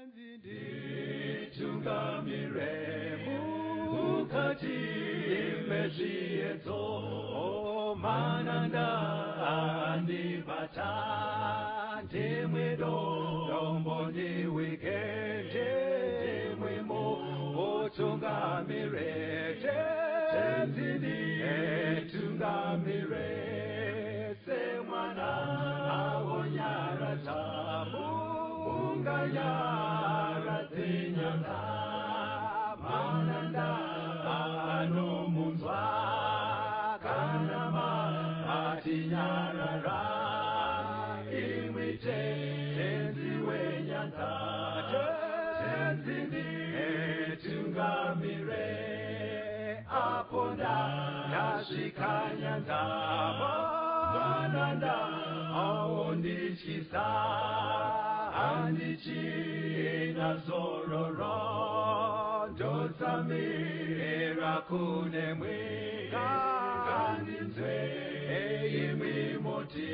Nditungamire mukati mezviedzo, mananda andibata, ndimwe dombo ndiwike, ndimwe mutungamire, Tenzi nditungamire, semwana awonyaradza munganyaradze nyanga, mananda anomunzwa kana matinyarara, imwi Tenzi wenyanza, Tenzi nditungamire, apo ndasvika nyanza, mananda aondityisa, handichina zororo, ndotsamira kunemwi, ngandinzwe imwi moti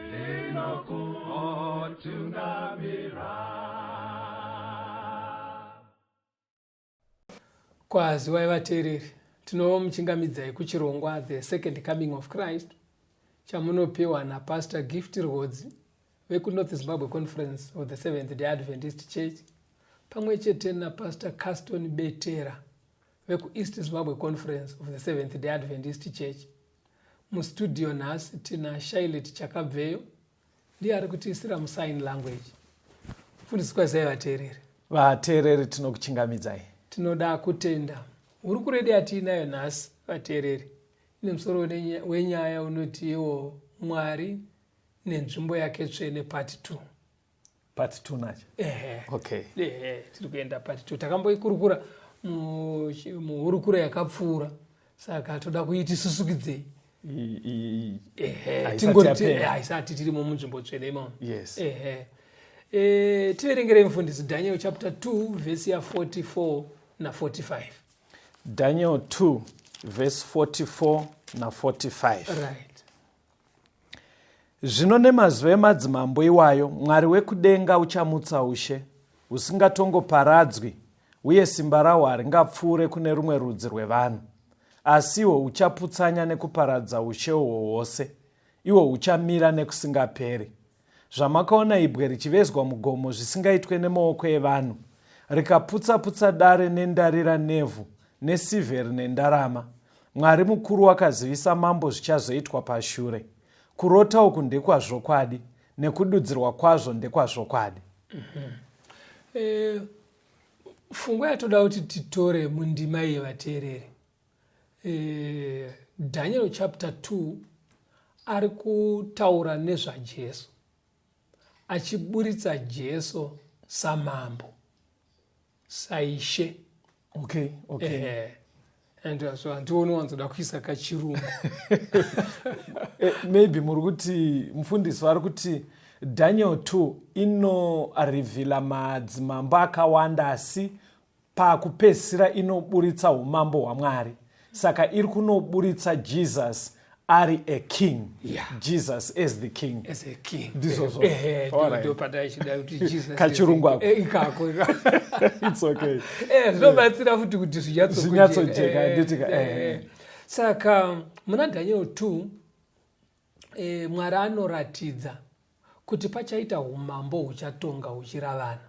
ndinokutungamira. Kwaziwai vateereri, tinomuchingamidzai kuchirongwa The Second Coming of Christ chamunopiwa naPastor Gift Rwodzi vekuNorth Zimbabwe Conference of the Seventh Day Adventist Church pamwe chete naPastor Caston Betera vekuEast Zimbabwe Conference of the Seventh Day Adventist Church. Mustudio nhasi tina Shailet Chakabveyo, ndiye ari kutiisira musign language. Mufundisi, kwazai vateereri. Vateereri, tinokuchingamidzai. Tinoda kutenda hurukuro yedu yatiinayo nhasi vateereri, ine musoro wenyaya unoti iwo Mwari nenzvimbo yake tsvene part 2. Part 2 nacho? Ehe. Okay. Ehe, tiri kuenda part 2. Takamboikurukura muhurukuro yakapfuura, saka toda kuiti susukidzei. Ehe, tingoti haisati tirimo munzvimbo tsvene imomo. Yes. Ehe. Tiverengerei mufundisi Daniel chapter 2 verse ya 44 na 45. Daniel 2 verse 44 na 45. Right. Zvino nemazuva emadzimambo iwayo, Mwari wekudenga uchamutsa ushe husingatongoparadzwi, uye simba rahwo haringapfuure kune rumwe rudzi rwevanhu. Asi ihwo huchaputsanya nekuparadza ushe uhwo hwose, ihwo huchamira nekusingaperi. Zvamakaona ibwe richivezwa mugomo zvisingaitwe nemaoko evanhu, rikaputsa-putsa dare nendarira nevhu, nesirvheri nendarama, Mwari mukuru wakazivisa mambo zvichazoitwa pashure. Kurota uku ndekwazvokwadi, nekududzirwa kwazvo ndekwazvokwadi. Pfungwa yatoda kuti titore mundima iyi vateereri, Daniel chapter 2 ari kutaura nezvaJesu, achiburitsa Jesu samambo, saishe. Okay. And so handioni wanzoda kuisa kachirungu. Maybe muri kuti mufundisi vari kuti Daniel 2 inorivhila madzimambo akawanda, asi pakupedzisira inoburitsa umambo hwaMwari, saka iri kunoburitsa Jesus ari a king. Jesus as the king. As a king. Ndizvozvo. Ehe. All right. Ndo pataichida kuti Jesus Kachirungu ako. Ikako. It's okay. Zvinobatsira futi kuti zvinyatsojeka. Zvinyatsojeka, handitika, Saka muna Daniel 2 Mwari anoratidza kuti pachaita umambo huchatonga huchiravana.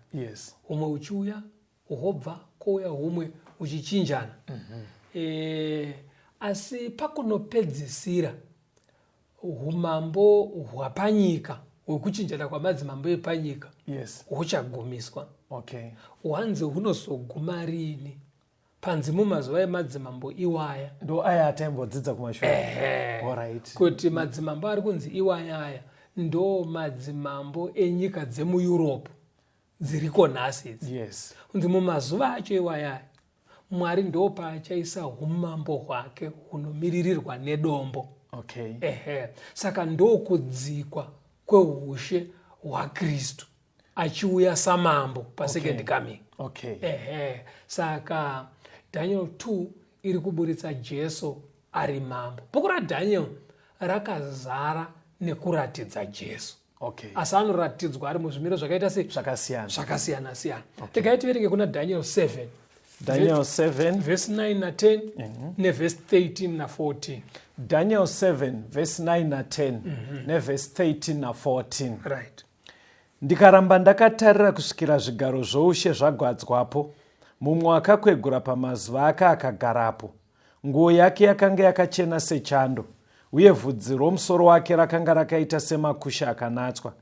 Humwe huchiuya, hwobva, kwouya humwe, huchichinjana. Asi pakunopedzisira umambo hwapanyika hwekuchinjana kwamadzimambo epanyika huchagumiswa. Hwanzi hunozoguma rini? Panzi mumazuva emadzimambo iwaya. Ndo aya ataimbodzidza kumashure. Ehe. Alright. Kuti madzimambo ari kunzi iwaya aya ndo madzimambo enyika dzemuEurope dziriko nhasi idzi. Kunzi mumazuva acho iwaya aya Mwari ndo paachaisa umambo hwake hunomiririrwa nedombo. Ehe. Saka ndokudzikwa kweushe hwaKristu achiuya samambo pasecond coming. Ehe. Saka Daniel 2 iri kuburitsa Jesu ari mambo. Bhuku raDaniel rakazara nekuratidza Jesu. Asi anoratidzwa ari muzvimiro zvakaita sei? Zvakasiyana. Zvakasiyana siyana. Regai tiverenge kuna Daniel 7. Daniel 7 vhesi 9 na10 nevhesi 13 na14. Daniel 7 vhesi 9 na10 nevhesi 13 na14. Right. Ndikaramba ndakatarira kusvikira zvigaro zvoushe zvagadzwapo, mumwe akakwegura pamazuva ake akagarapo. Nguo yake yakanga yakachena sechando, uye vhudzi romusoro wake rakanga rakaita semakushe akanatswa.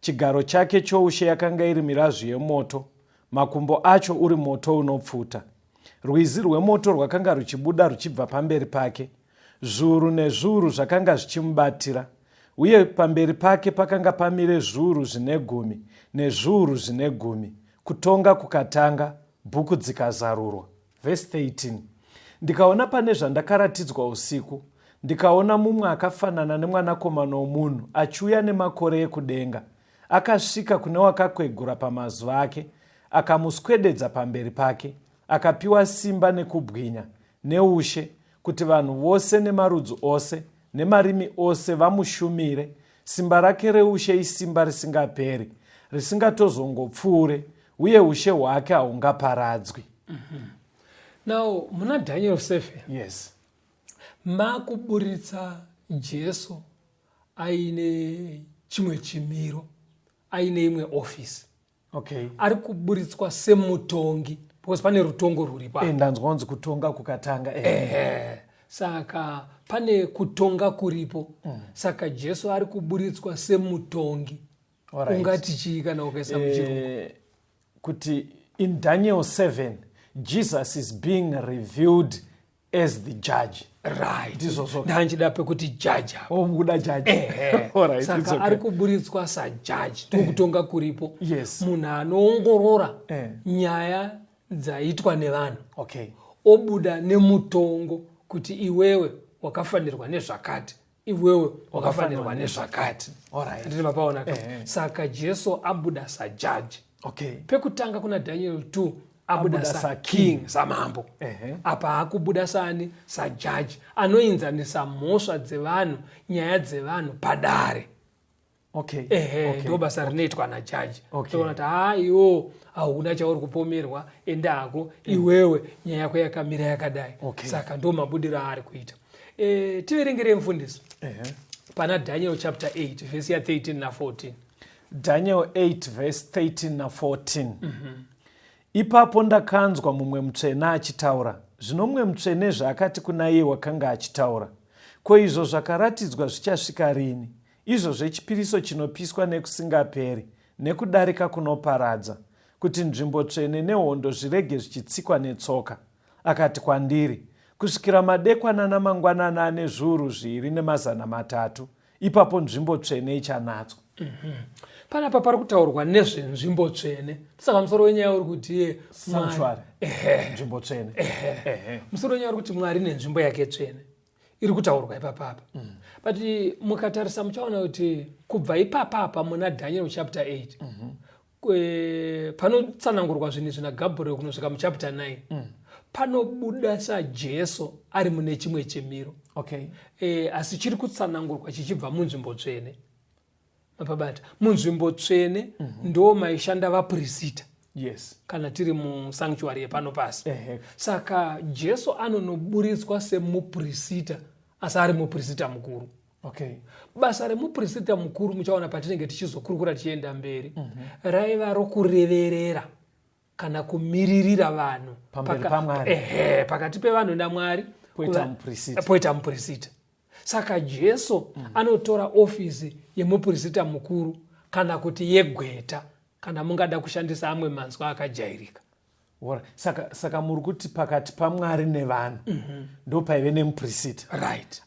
Chigaro chake choushe yakanga iri mirazvu yemoto, makumbo acho uri moto unopfuta. Rwizi rwemoto rwakanga ruchibuda ruchibva pamberi pake. Zviuru nezviuru zvakanga zvichimubatira, uye pamberi pake pakanga pamire zviuru zvine gumi nezviuru zvine gumi. Kutonga kukatanga, bhuku dzikazarurwa. Vhesi 13. Ndikaona pane zvandakaratidzwa usiku, ndikaona mumwe akafanana nemwanakomana womunhu achiuya nemakore ekudenga. Akasvika kune wakakwegura pamazuva ake, akamuswededza pamberi pake, akapiwa simba nekubwinya neushe, kuti vanhu vose nemarudzi ose nemarimi ose vamushumire. Simba rake reushe isimba risingaperi, risingatozongopfuure, uye ushe hwake haungaparadzwi. Now muna Daniel 7 makuburitsa Jesu aine chimwe chimiro, aine imwe office. Ari kuburitswa semutongi because pane rutongo rwuripo. Ndanzwa kunzi kutonga kukatanga. Saka pane kutonga kuripo. Saka Jesu ari kuburitswa semutongi. Ungati chii kana ukaisa muchirungu? Kuti in Daniel 7 Jesus is being revealed as the judge. Right. Ndizvozvo. Ndanchida pekuti judge apa. Oh, mukuda judge. All right, Saka it's okay. ari kuburitswa sajaji, ndokutonga kuripo. Munhu anoongorora nyaya dzaitwa nevanhu. Obuda nemutongo kuti iwewe wakafanirwa nezvakati, iwewe wakafanirwa nezvakati. Ndiri mapaona ka? Saka Jesu abuda sajaji. Pekutanga kuna Daniel 2 abuda Abuda sa sa king, samambo. Apa akubuda sani? Sajaji anoinzanisa mhosva dzevanhu, nyaya dzevanhu padare. Ndo basa rinoitwa najaji. Toona kuti haa, iwo hauna chauri kupomerwa, enda hako, iwewe nyaya yako yakamira yakadai. Saka ndo mabudiro aari kuita. Tiverengerei mufundisi. Pana Daniel chapter 8 verse ya 13 na 14. Daniel 8 verse 13 na 14. Ipapo ndakanzwa mumwe mutsvene achitaura. Zvino mumwe mutsvene zvaakati kuna iye wakanga achitaura, ko izvo zvakaratidzwa zvichasvika rini? Izvo zvechipiriso chinopiswa nekusingaperi, nekudarika kunoparadza, kuti nzvimbo tsvene nehondo zvirege zvichitsikwa netsoka. Akati kwandiri, kusvikira madekwana namangwanana ane zviuru zviviri nemazana matatu, ipapo nzvimbo tsvene ichanatswa. Panapa pari kutaurwa nezvenzvimbo tsvene. Saka musoro wenyaya uri kuti iye Sanctuary. Nzvimbo tsvene. Musoro wenyaya uri kuti Mwari nenzvimbo yake tsvene iri kutaurwa ipapapa. But mukatarisa muchaona kuti kubva ipapapa muna Daniel chapter 8 panotsanangurwa zvinhu izvi naGabriel kunosvika muchapter 9. Panobuda saJesu ari mune chimwe chimiro. Asi chiri kutsanangurwa chichibva munzvimbo tsvene. Mapabata. Munzvimbo tsvene ndo maishanda vaprista. Kana tiri musanctuary yepano pasi. Saka Jesu anonoburitswa semuprista, asi ari muprista mukuru. Basa remuprista mukuru muchaona patinenge tichizokurukura tichienda mberi. Raiva rokureverera kana kumiririra vanhu Pamberi paMwari. Pakati pevanhu naMwari. Poita muprista. Poita muprista. Saka Jesu anotora ofisi yemuprista mukuru kana kuti yegweta, kana mungada kushandisa amwe manzwi akajairika. Ora, saka muri kuti pakati paMwari nevanhu ndo paive nemuprista.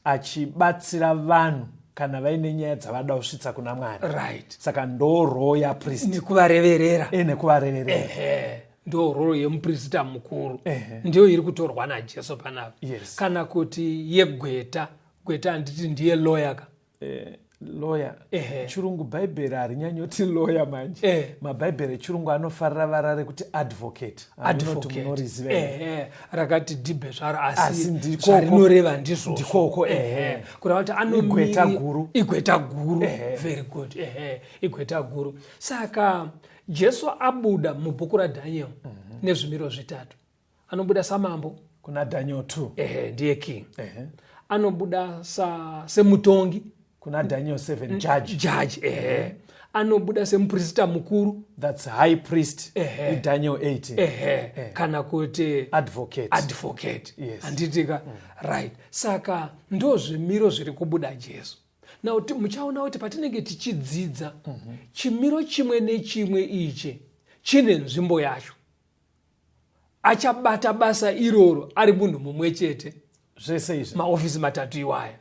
Achibatsira vanhu kana vaine nyaya dzavada kusvitsa kuna Mwari. Saka ndo role yapriest. Nekuvareverera. Nekuvareverera. Ndo role yemuprista mukuru. Ndiyo iri kutorwa naJesu panapa. Kana kuti yegweta. Gweta handiti ndiye lawyer ka? Lawyer. Chirungu, bhaibheri harinyanyoti lawyer manje. Mabhaibheri echirungu anofarira vara rekuti advocate. Hamunoti munoriziva here? Ehe, rakati dhibhe zvaro, Asi asi zvarinoreva ndizvozvo. Ndikoko, ehe. Kureva kuti Igweta guru. Igweta guru. Very good. Ehe, igweta guru. Saka Jesu abuda mubhuku raDaniel nezvimiro zvitatu. Anobuda samambo kuna Daniel 2. Ehe, ndiye king. Anobuda semutongi kuna Daniel 7, judge. Judge, ehe. Anobuda semuprista mukuru. That's high priest. IDaniel 8. Ehe, kana kuti advocate. Advocate. Yes. Handitika? Right, saka ndo zvimiro zviri kubuda Jesu. Now muchaona kuti patinenge tichidzidza, chimiro chimwe nechimwe ichi chine nzvimbo yacho. Achabata basa iroro ari munhu mumwe chete. Zvese izvi. Maofisi matatu iwaya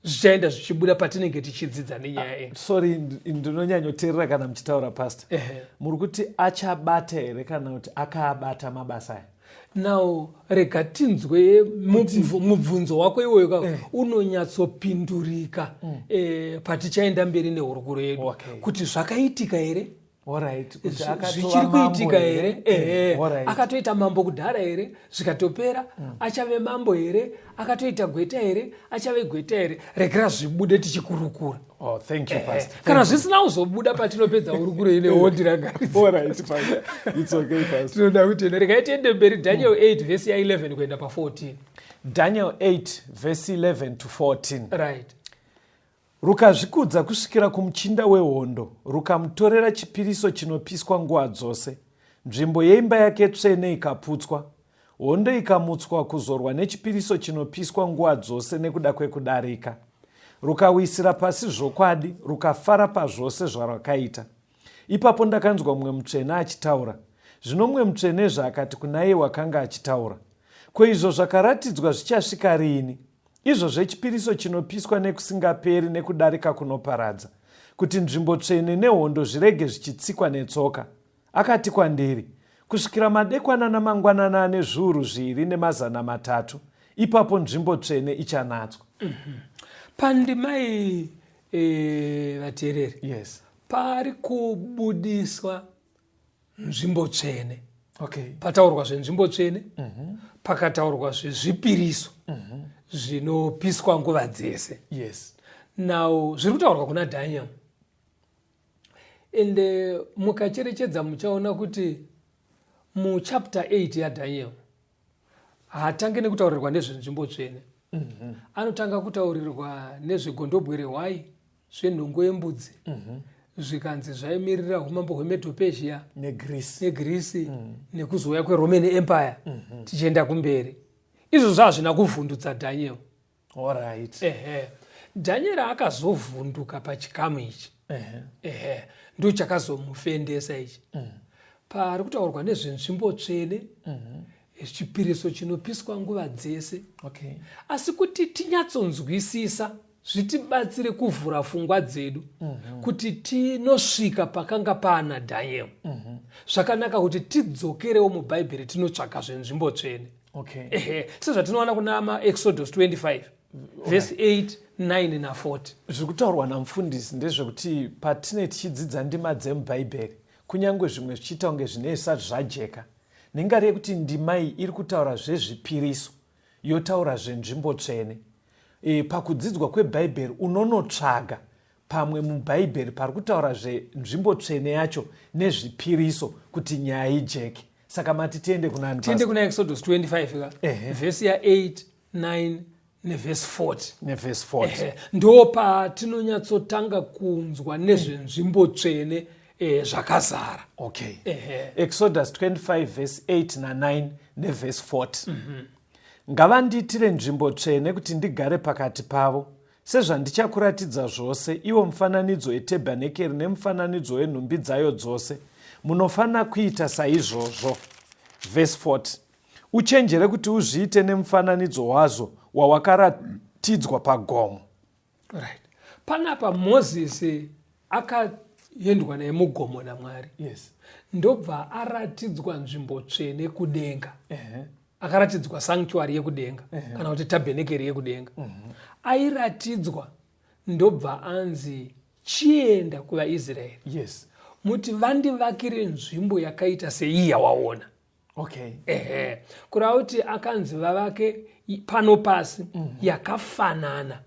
zvichaenda zvichibuda patinenge tichidzidza nenyaya iyi. Sorry, ndinonyanyoteerera kana muchitaura, pastor. Muri kuti achabata here kana kuti akaabata mabasa aya? Now rega tinzwe mubvunzo wako iwoyo ka unonyatsopindurika patichaenda mberi nehurukuro yedu kuti zvakaitika here, Alright, kuti akatova zvichiri mambo kuitika here. Ehe. Akatoita mambo kudhara here, zvikatopera? Achave mambo here? Akatoita gweta here? Achave gweta here? Regera zvibude tichikurukura. Oh, thank you, pastor. Kana zvisina kuzobuda patinopedza hurukuro ine wondirangaridza. Alright, pastor. It's okay, pastor. Tinoda kutenda. Regai tiende mberi. Daniel 8 vhesi ya11 kuenda pa14. Daniel 8 verse 11 to 14. Right. Rukazvikudza kusvikira kumuchinda wehondo, rukamutorera chipiriso chinopiswa nguva dzose. Nzvimbo yeimba yake tsvene ikaputswa. Hondo ikamutswa kuzorwa nechipiriso chinopiswa nguva dzose nekuda kwekudarika. Rukawisira pasi zvokwadi, rukafara pazvose zvarwakaita. Ipapo ndakanzwa mumwe mutsvene achitaura. Zvino mumwe mutsvenezve akati kuna iye wakanga achitaura, "Ko izvo zvakaratidzwa zvichasvika riini, izvo zvechipiriso chinopiswa nekusingaperi nekudarika kunoparadza, kuti nzvimbo tsvene nehondo zvirege zvichitsikwa netsoka?" Akati kwandiri, "Kusvikira madekwana namangwanana ane 2300, ipapo nzvimbo tsvene ichanatswa." Pandima iyi, vateereri, Yes. pari kubudiswa nzvimbo tsvene. Pataurwa zvenzvimbo tsvene, pakataurwa zvezvipiriso zvinopiswa nguva dzese. Now zviri kutaurwa kuna Daniel, ende mukacherechedza muchaona kuti muchapter 8 yaDaniel haatangi nekutaurirwa nezvenzvimbo tsvene. Anotanga kutaurirwa nezvegondobwe rehwai, zvenhongo yembudzi, zvikanzi zvaimirira umambo hweMedo-Persia neGreece. neGreece, nekuzouya kweRoman Empire tichienda kumberi. Izvozvo hazvina kuvhundutsa Daniel. Ehe, Daniel akazovhunduka pachikamu ichi. Ehe, ndo chakazomufendesa ichi, pari kutaurwa nezvenzvimbo tsvene, chipiriso chinopiswa nguva dzese. Asi kuti tinyatsonzwisisa, zvitibatsire kuvhura pfungwa dzedu kuti tinosvika pakanga paana Daniel, zvakanaka kuti tidzokerewo mubhaibheri tinotsvaga zvenzvimbo tsvene. Ehe, sezvatinoona kuna maExodus 25 vhesi 8, 9 na40. Zviri kutaurwa namufundisi ndezvekuti patine tichidzidza ndima dzemubhaibheri, kunyange zvimwe zvichiita kunge zvinee zvisati zvajeka, nengari yekuti ndima iyi iri kutaura zvezvipiriso, yotaura zvenzvimbo tsvene, pakudzidzwa kwebhaibheri unonotsvaga pamwe mubhaibheri pari kutaura zvenzvimbo tsvene yacho nezvipiriso kuti nyaya ijeke. Saka mati tiende kuna Tiende kuna Exodus 25 ka, vhesi ya8, 9 nevhesi 40. Nevhesi 40. Ehe, ndo patinonyatsotanga kunzwa nezvenzvimbo tsvene zvakazara. Exodus 25 verse 8 na9 nevhesi 40. "Ngavandiitire nzvimbo tsvene kuti ndigare pakati pavo, sezvandichakuratidza zvose, iwo mufananidzo wetebhanekeri nemufananidzo wenhumbi dzayo dzose. Munofanira kuita saizvozvo." Vhesi 40: "Uchenjere kuti uzviite nemufananidzo wazvo wawakaratidzwa pagomo." Right, panapa Mozisi akaendwa naye mugomo naMwari, ndobva aratidzwa nzvimbo tsvene kudenga. Akaratidzwa sanctuary yekudenga, kana kuti tabhenekeri yekudenga. Airatidzwa. Ndobva anzi chienda kuvaIsraeri. Yes. Muti vandivakire nzvimbo yakaita seiyi yawaona. Okay. Ehe. Kureva kuti akanzi vavake pano pasi yakafanana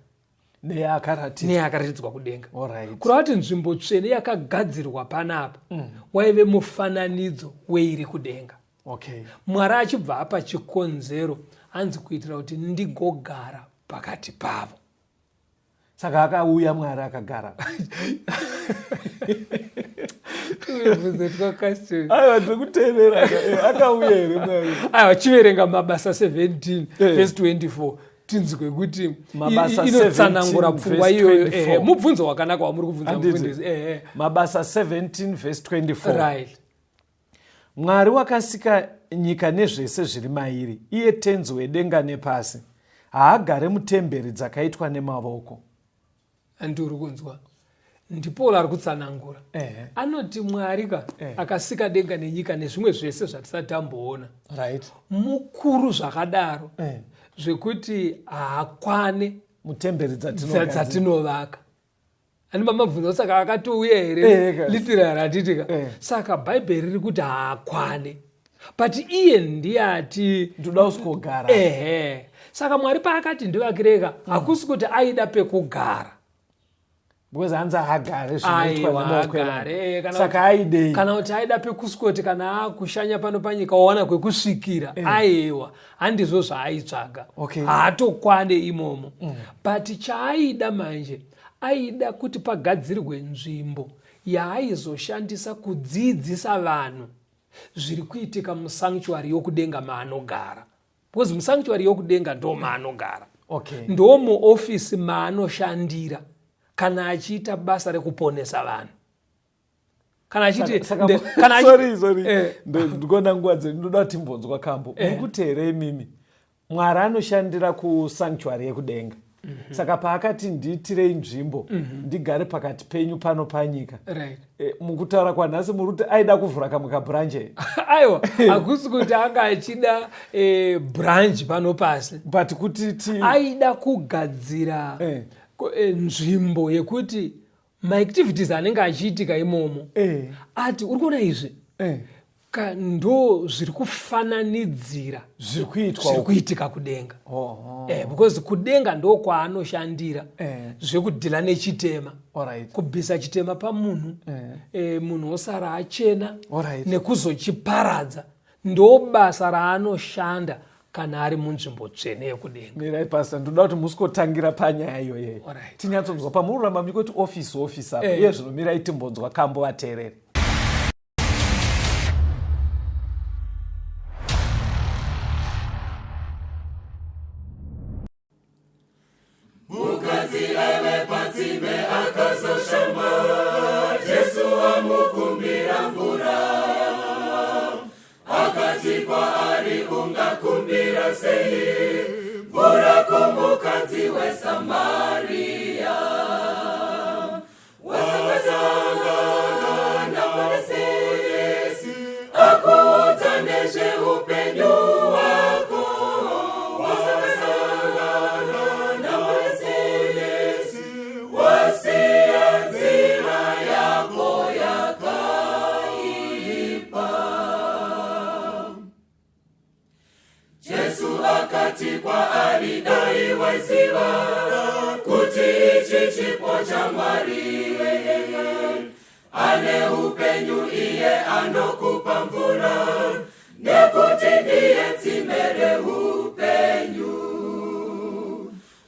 neyakaratidzwa kudenga. Alright. Kureva kuti nzvimbo tsvene yakagadzirwa panapa waive mufananidzo weiri kudenga. Okay. Mwari achibva apa chikonzero, hanzi kuitira kuti ndigogara pakati pavo. Saka akauya Mwari akagara. Aiwa, ndiri kuteerera. Akauya here Mwari? Aiwa, chiverenga Mabasa 17 verse 24 tinzwe kuti Mabasa inotsanangura 17 pfungwa verse iyoyo. 24. Mubvunzo wakanaka wamuri kubvunza, Handiti. mufundisi. Mabasa 17 verse 24. Right. Mwari wakasika nyika nezvese zviri mairi, iye tenzi wedenga nepasi. Haagare mutemberi dzakaitwa nemavoko. Handi uri kunzwa, ndiPaul ari kutsanangura. Anoti Mwari ka akasika denga nenyika nezvimwe zvese zvatisati tamboona, mukuru zvakadaro zvekuti haakwane mutemberi dzatinovaka. Ani mamabvunza, saka akatouya here? Literally, handiti ka? Saka Bhaibheri riri kuti haakwane, but iye ndiye ati ndoda usingogara. Ehe, saka Mwari paakati ndivakireka, hakusi kuti aida pekugara. Because hanzi haagare zvinoitwa Aiwa, nemaoko haagare, evanhu. kana Saka aidei? Kana kuti aida pekuswoti kana akushanya pano panyika wawana kwekusvikira. Aiwa, handizvo zvaaitsvaga. Haatokwane imomo. But chaaida manje, aida kuti pagadzirwe nzvimbo yaaizoshandisa kudzidzisa vanhu zviri kuitika musanctuary yokudenga maanogara, because musanctuary yokudenga ndo maanogara. Ndo muofisi maanoshandira kana achiita basa rekuponesa vanhu, kana achiti kana Sorry, sorry. Ndikuona nguva dzedu, ndoda kuti timbonzwa kambo. Muri kuti here imimi Mwari anoshandira kusanctuary yekudenga? Saka paakati ndiitirei nzvimbo ndigare pakati penyu pano panyika, mukutaura kwanhasi muri kuti aida kuvhura kamwe kabranch? Aiwa, hakusi kuti anga achida branch pano pasi. But kuti ti Aida kugadzira nzvimbo yekuti maactivities anenge achiitika imomo, ati uri kuona izvi ndo zviri kufananidzira zviri kuitwa zviri uku. Kuitika kudenga. Oho. Because kudenga ndo kwaanoshandira zvekudhila nechitema, kubvisa chitema pamunhu, munhu osara achena, nekuzochiparadza. Ndo basa raanoshanda kana ari munzvimbo tsvene yekudenga. Mirai, Pastor, ndoda kuti musikotangira panyaya iyoyeyo, tinyatsonzwa pamururamba muchikoti office, office apa. Iye zvino mirai timbonzwa kambo, vateerere. Mukadzi aive patsime akazoshama, Jesu amukumbira mvura. Akati kwaari, ungakumbira sei mvura kumukadzi weSamaria? Wasangana naMponesi, akuudza nezveupenyu hwako. Wasangana naMponesi, wasiya nzira yako yakaipa. Jesu akati kwaari, dai waiziva kuti ichi chipo chaMwari, ane upenyu iye anokupa mvura, nekuti ndiye tsime reupenyu.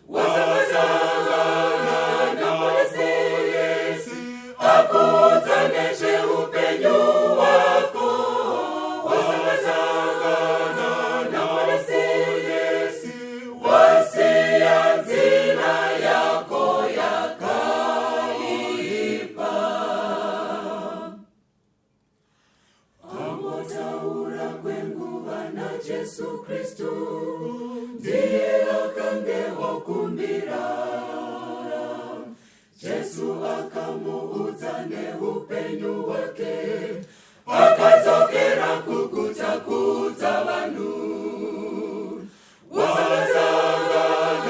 Wasangana naMponesi, akuudza nezveupenyu hwako. Wasangana naMponesi, wasiya nzira yako yakaipa. Ambotaura kwenguva naJesu Kristu, ndiye akange okumbira. Jesu akamuudza neupenyu hwake, akadzokera kuguta kuudza vanhu. Wasangana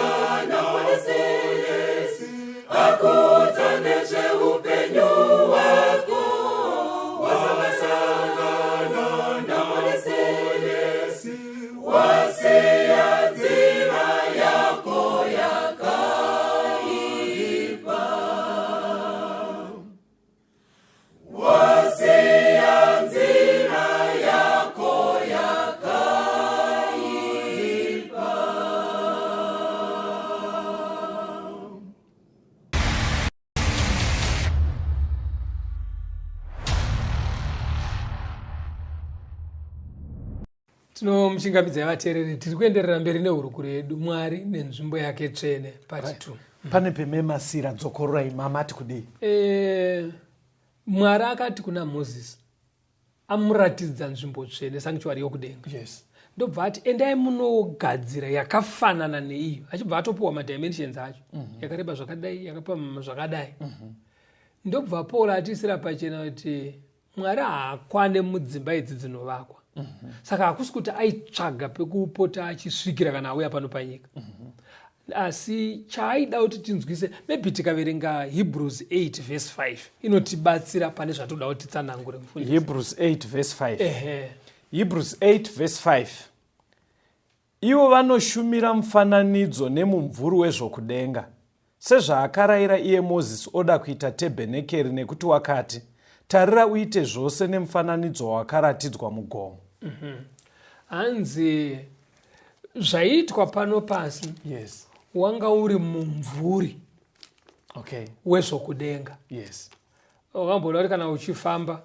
naMponesi. Tinomuchingamidzai vateereri, tiri kuenderera mberi nehurukuro yedu Mwari nenzvimbo yake tsvene part 2. Pane pememasira dzokororai mamati kudii? Mwari akati kuna Mozisi amuratidza nzvimbo tsvene sanctuary yokudenga. Yes. Ndobva ati endai munogadzira yakafanana neiyo, achibva atopiwa madimensions acho. Yakareba zvakadai, yakapamhama zvakadai. Ndobva Paul atiisira pachena kuti Mwari haakwane mudzimba idzi dzinovakwa. Saka hakusi kuti aitsvaga pekupota achisvikira kana auya pano panyika. Asi chaaida kuti tinzwise, maybe tikaverenga Hebrews 8 verse 5 inotibatsira pane zvatoda kuti titsanangure mufundisi. Hebrews 8 verse 5. Ehe. Hebrews 8 verse 5. Ivo vanoshumira mufananidzo nemumvuri wezvokudenga, sezvaakaraira iye Mozisi oda kuita tebhenekeri, nekuti wakati, Tarira uite zvose nemufananidzo wawakaratidzwa mugomo. Hanzi zvaiitwa pano pasi Yes. wanga uri mumvuri Okay. wezvokudenga. Yes. Wakamboona kuti kana uchifamba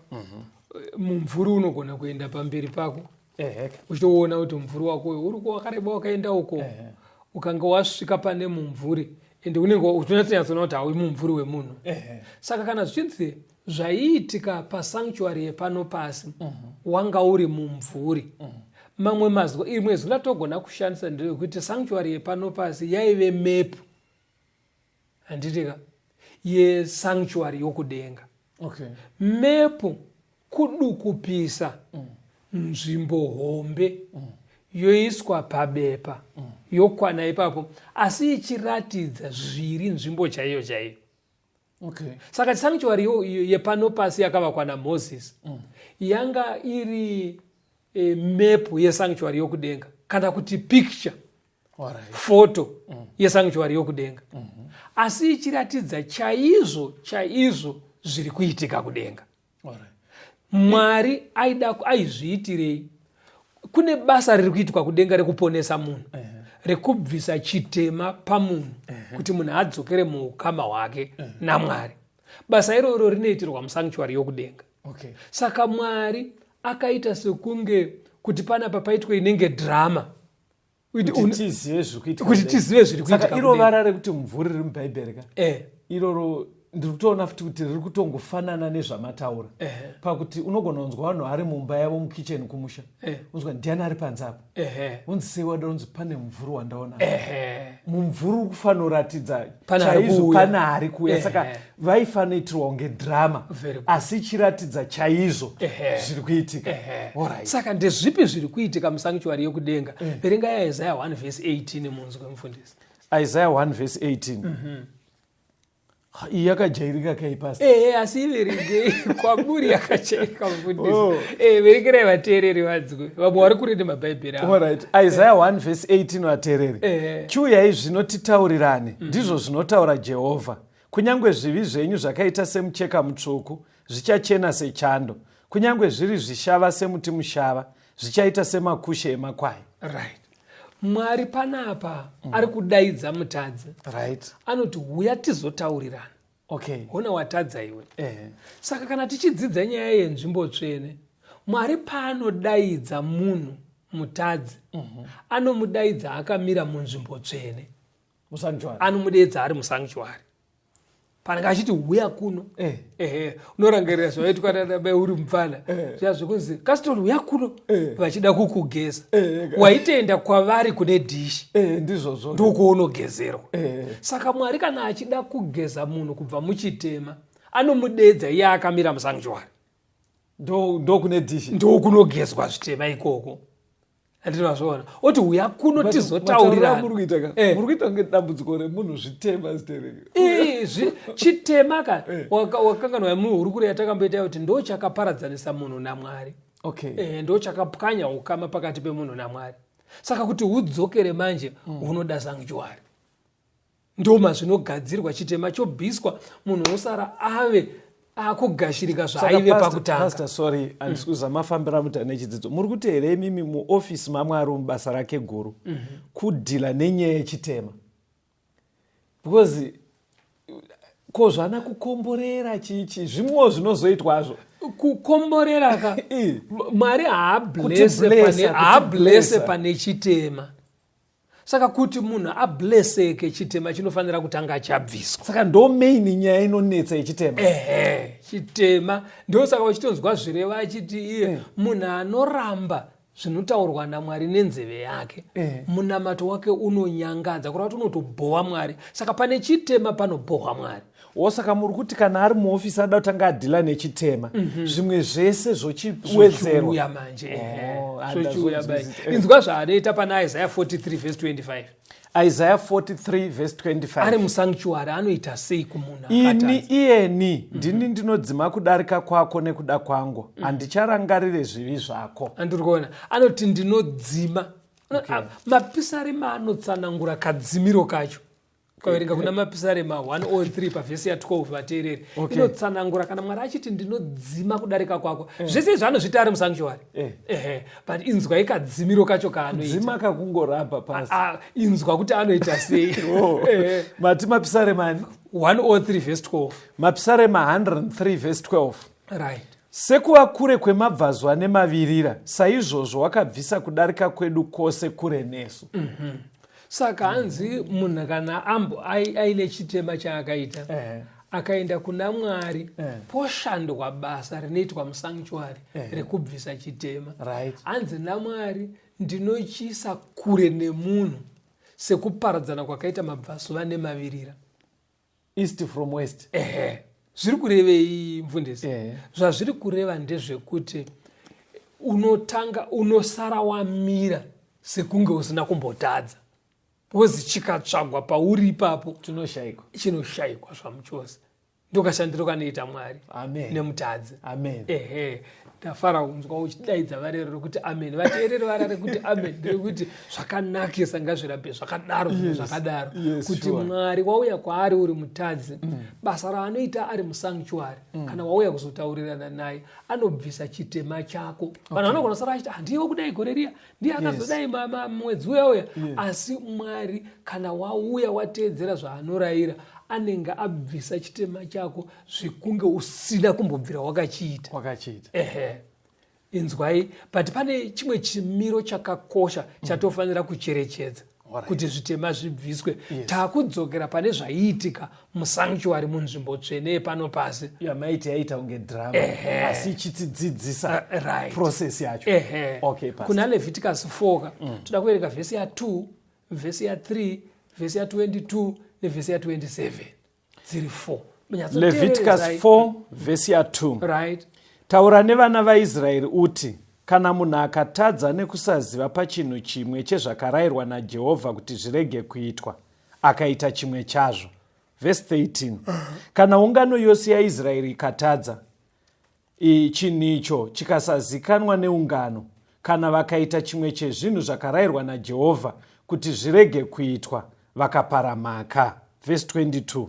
mumvuri unogona kuenda pamberi pako uchitoona kuti mumvuri wako uyu uri wakareba wakaenda uko. Ukanga wasvika pane mumvuri ende unenge uchinyatsonyatsoona kuti hauyi mumvuri wemunhu. Saka kana zvichinzi zvaiitika pasanctuary yepano pasi wanga uri mumvuri. Mamwe mazwi, imwe zwi ratogona kushandisa ndeyekuti sanctuary yepano pasi yaive mepu, handitika, yesanctuary yokudenga. Okay. Mepu kudukupisa nzvimbo hombe yoiswa pabepa yokwana ipapo, asi ichiratidza zviri nzvimbo chaiyo chaiyo. Okay. Saka sanctuary yepano pasi yakavakwa naMoses yanga iri mepu yesanctuary yokudenga, kana kuti picture, Alright. Photo yesanctuary yokudenga, asi ichiratidza chaizvo chaizvo zviri kuitika kudenga. Alright. Mwari aida aizviitirei? Kune basa riri kuitwa kudenga rekuponesa munhu, rekubvisa chitema pamunhu, kuti munhu adzokere muukama hwake naMwari. Basa iroro rinoitirwa musanctuary yokudenga. Okay. Saka Mwari akaita sekunge kuti panapa paitwe inenge drama kuti tizive zviri kuitika kuti kudenga. Tizive zviri kuitika Saka iro kudenga. Vara rekuti mumvuri riri mubhaibheri ka, iroro ndiri kutoona futi kuti riri kutongofanana nezvamataura, pakuti unogona kunzwa vanhu vari mumba yavo mukicheni kumusha, unzwa ndiani ari panze apa, unzi sei wada, unzi pane mumvuri wandaona. Mumvuri uri kufanoratidza Pane ari chaizvo kuuya. pane ari kuuya. Saka vaifanoitirwa kunge drama, Very good. asi ichiratidza chaizvo zviri kuitika. Alright. Saka ndezvipi zviri kuitika musanctuary yekudenga? Verenga yaIsaya 1 verse 18 munzwe, mufundisi. Isaiah 1 verse 18. Ha, iyi yakajairika kai, pastor? Ehe, asi iverengei kwamuri yakajairika, mufundisi. Oh. Verengerai vateereri vadzwe, vamwe vari kure nemabhaibheri avo. Alright. Isaiah 1 verse 18, vateereri. Chiuyai zvino titaurirane, ndizvo zvinotaura Jehovha. Kunyange zvivi zvenyu zvakaita semucheka mutsvuku, zvichachena sechando. Kunyange zviri zvishava semuti mushava, zvichaita semakushe emakwai. Right, Mwari panapa ari kudaidza mutadzi. Anoti huya tizotaurirana. Hona watadza iwe. Saka kana tichidzidza nyaya yenzvimbo tsvene, Mwari paanodaidza munhu mutadzi, anomudaidza akamira munzvimbo tsvene. Musanctuary. Anomudaidza ari musanctuary panenge achiti huya kuno. Ehe, unorangarira zvavaitwa nanabai uri mupfana, zviya zvekunzi kasitoni huya kuno, vachida kukugeza. Waitoenda kwavari kune dhishi. Ndizvozvo. Ndokuonogezerwa. Saka Mwari kana achida kugeza munhu kubva muchitema, anomudedza iye akamira musanctuary. Ndokune dhishi. Ndokunogezwa zvitema ikoko, handiti mazvoona? Oti huya kuno tizotaurirana. Muri kuita ka, muri kuita kunge dambudziko remunhu zvitema zitereke. Chitema ka, wakanganwa muhurukuro yatakamboita kuti ndo chakaparadzanisa munhu naMwari. Ndo chakapwanya ukama pakati pemunhu naMwari. Saka kuti hudzokere manje, hunoda sanctuary, ndo mazvinogadzirwa. Chitema chobviswa, munhu osara ave akugashirika zvaaive pakutanga. Pastor, sorry, handisi kuziva mafambiro amuita nechidzidzo. Muri kuti here imimi muofisi maMwari, mubasa rake guru, kudhila nenyaya yechitema? Because ko zvana kukomborera chichi zvimwewo zvinozoitwazvo. Kukomborera ka, Mwari haablese pane chitema. Saka kuti munhu ableseke, chitema chinofanira kutanga chabviswa. Saka ndo main nyaya inonetsa yechitema. Ehe, chitema. Ndosaka uchitonzwa zvireva achiti iye munhu anoramba zvinotaurwa naMwari nenzeve yake, munamato wake unonyangadza, kureva kuti unotobhowa Mwari. Saka pane chitema panobhohwa Mwari. Wo, saka muri kuti kana ari muofisi anoda kutanga adhila nechitema, zvimwe zvese zvochiwedzerwa. Zvochiuya manje, ehe. Oh, Zvochiuya. Ndazonzwisisa. Bai, inzwa zvaanoita pana Isaiah 43 verse 25. Isaiah 43 verse 25. Ari musanctuary anoita sei kumunhu Ini, akatadza? iyeni ndini ndinodzima kudarika kwako nekuda kwangu, handicharangarire zvivi zvako. Andiri kuona anoti ndinodzima. Mapisarema anotsanangura kadzimiro kacho. Ukaverenga kuna Mapisarema 103 pavhesi ya12, vateereri, inotsanangura kana Mwari achiti ndinodzima kudarika kwako. Zvese izvi anozviita ari musanctuary. Ehe, but inzwai kadzimiro kacho kaanoita. Dzima kakungorabha pasi. Ah, inzwa kuti anoita sei. Oh. Ehe. Mati mapisarema ani? 103 verse 12. Mapisarema 103 verse 12. Right. Sekuva kure kwemabvazuva nemavirira, saizvozvo wakabvisa kudarika kwedu kwose kure nesu. Saka hanzi munhu kana ambo aine chitema chaakaita, akaenda kuna Mwari, poshandwa basa rinoitwa musanctuary rekubvisa chitema. Hanzi naMwari ndinochiisa kure nemunhu sekuparadzana kwakaita mabvazuva nemavirira. East from west. Ehe. Zviri kurevei, mufundisi? Zvazviri kureva ndezvekuti unotanga unosara wamira sekunge usina kumbotadza, because chikatsvagwa pauri ipapo chinoshayikwa. Chinoshayikwa zvamuchose. Ndokashandiro kanoita Mwari Amen. nemutadzi. Amen. Ehe, ndafara kunzwa uchidaidza varero rekuti amen. Vateereri vara rekuti amen nderekuti zvakanakisa, ngazvirambe zvakadaro, zvinhu zvakadaro, kuti Mwari wauya kwaari uri mutadzi, basa raanoita ari musanctuary, kana wauya kuzotaurirana naye, anobvisa chitema chako. Vanhu vanogona kusara vachiti, "Handiwo kudai gore riya, ndiye akazodai mwedzi uya uya." Asi Mwari kana wauya wateedzera zvaanorayira, anenge abvisa chitema chako zvekunge usina kumbobvira wakachiita. Wakachiita. Ehe, inzwai, but pane chimwe chimiro chakakosha chatofanira kucherechedza kuti zvitema zvibviswe. Taakudzokera pane zvaiitika musanctuary, munzvimbo tsvene yepano pasi. Yamaiti yaita kunge drama, asi ichitidzidzisa process yacho. Ehe. Okay, Pastor. Kuna Leviticus 4 ka, toda kuverenga vhesi ya2, vhesi ya3, vhesi ya22 nevhesi ya27, dziri 4. Leviticus 4 vhesi ya2. Right. Taura nevana vaIsraeri uti, kana munhu akatadza nekusaziva pachinhu chimwe chezvakarayirwa naJehovha kuti zvirege kuitwa, akaita chimwe chazvo. Vhesi 13. Kana ungano yose yaIsraeri ikatadza, chinhu icho chikasazikanwa neungano, kana vakaita chimwe chezvinhu zvakarayirwa naJehovha kuti zvirege kuitwa, vakapara mhaka. Vhesi 22.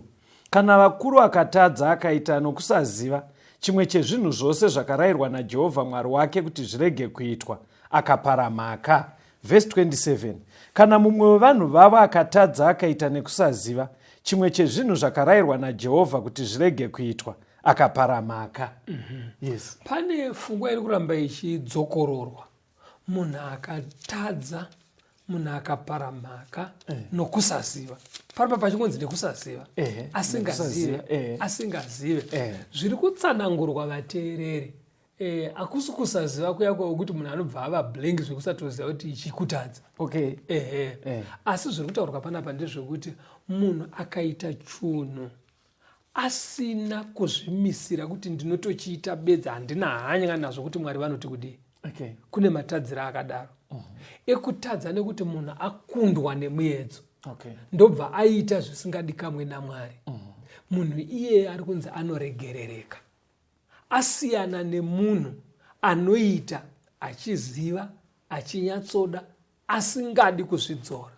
Kana vakuru akatadza akaita nokusaziva chimwe chezvinhu zvose zvakarayirwa naJehovha Mwari wake kuti zvirege kuitwa, akapara mhaka. Vhesi 27. Kana mumwe wevanhu vavo akatadza akaita nekusaziva chimwe chezvinhu zvakarayirwa naJehovha kuti zvirege kuitwa, akapara mhaka. Yes. Pane pfungwa iri kuramba ichidzokororwa: munhu akatadza, munhu akapara mhaka nokusaziva. Paramba pachingonzi nekusaziva, asingazive. Nekusaziva. Asingazive. Zviri kutsanangurwa, vateereri, hakusi kusaziva kuya kwekuti munhu anobva ava blank zvekusatoziva kuti ichikutadza. Ehe. Asi zviri kutaurwa panapa ndezvekuti munhu akaita chunhu asina kuzvimisira kuti ndinotochiita bedzi, handina hanya nazvo kuti Mwari vanoti kudii. Kune matadziro akadaro ekutadza nekuti munhu akundwa nemuedzo, ndobva aita zvisingadikamwe naMwari. Munhu iyeye ari kunzi anoregerereka, asiyana nemunhu anoita achiziva, achinyatsoda, asingadi kuzvidzora.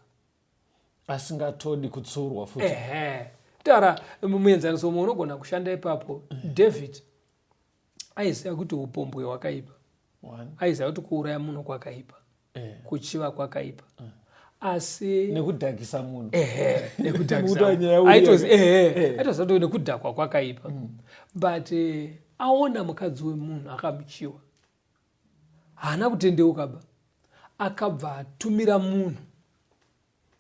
Asingatodi kutsurwa futi. Ehe, taura muenzaniso umwe unogona kushanda ipapo. David aiziva kuti upombwe hwakaipa. One. Aiziva kuti kuuraya munhu kwakaipa, kuchiva kwakaipa, asi Nekudhakisa munhu. Ehe. Muda nyaya uye. Aitoziva kuti nekudhakwa kwakaipa, but Aona mukadzi wemunhu akamuchiwa, haana kutendeuka ba, akabva atumira munhu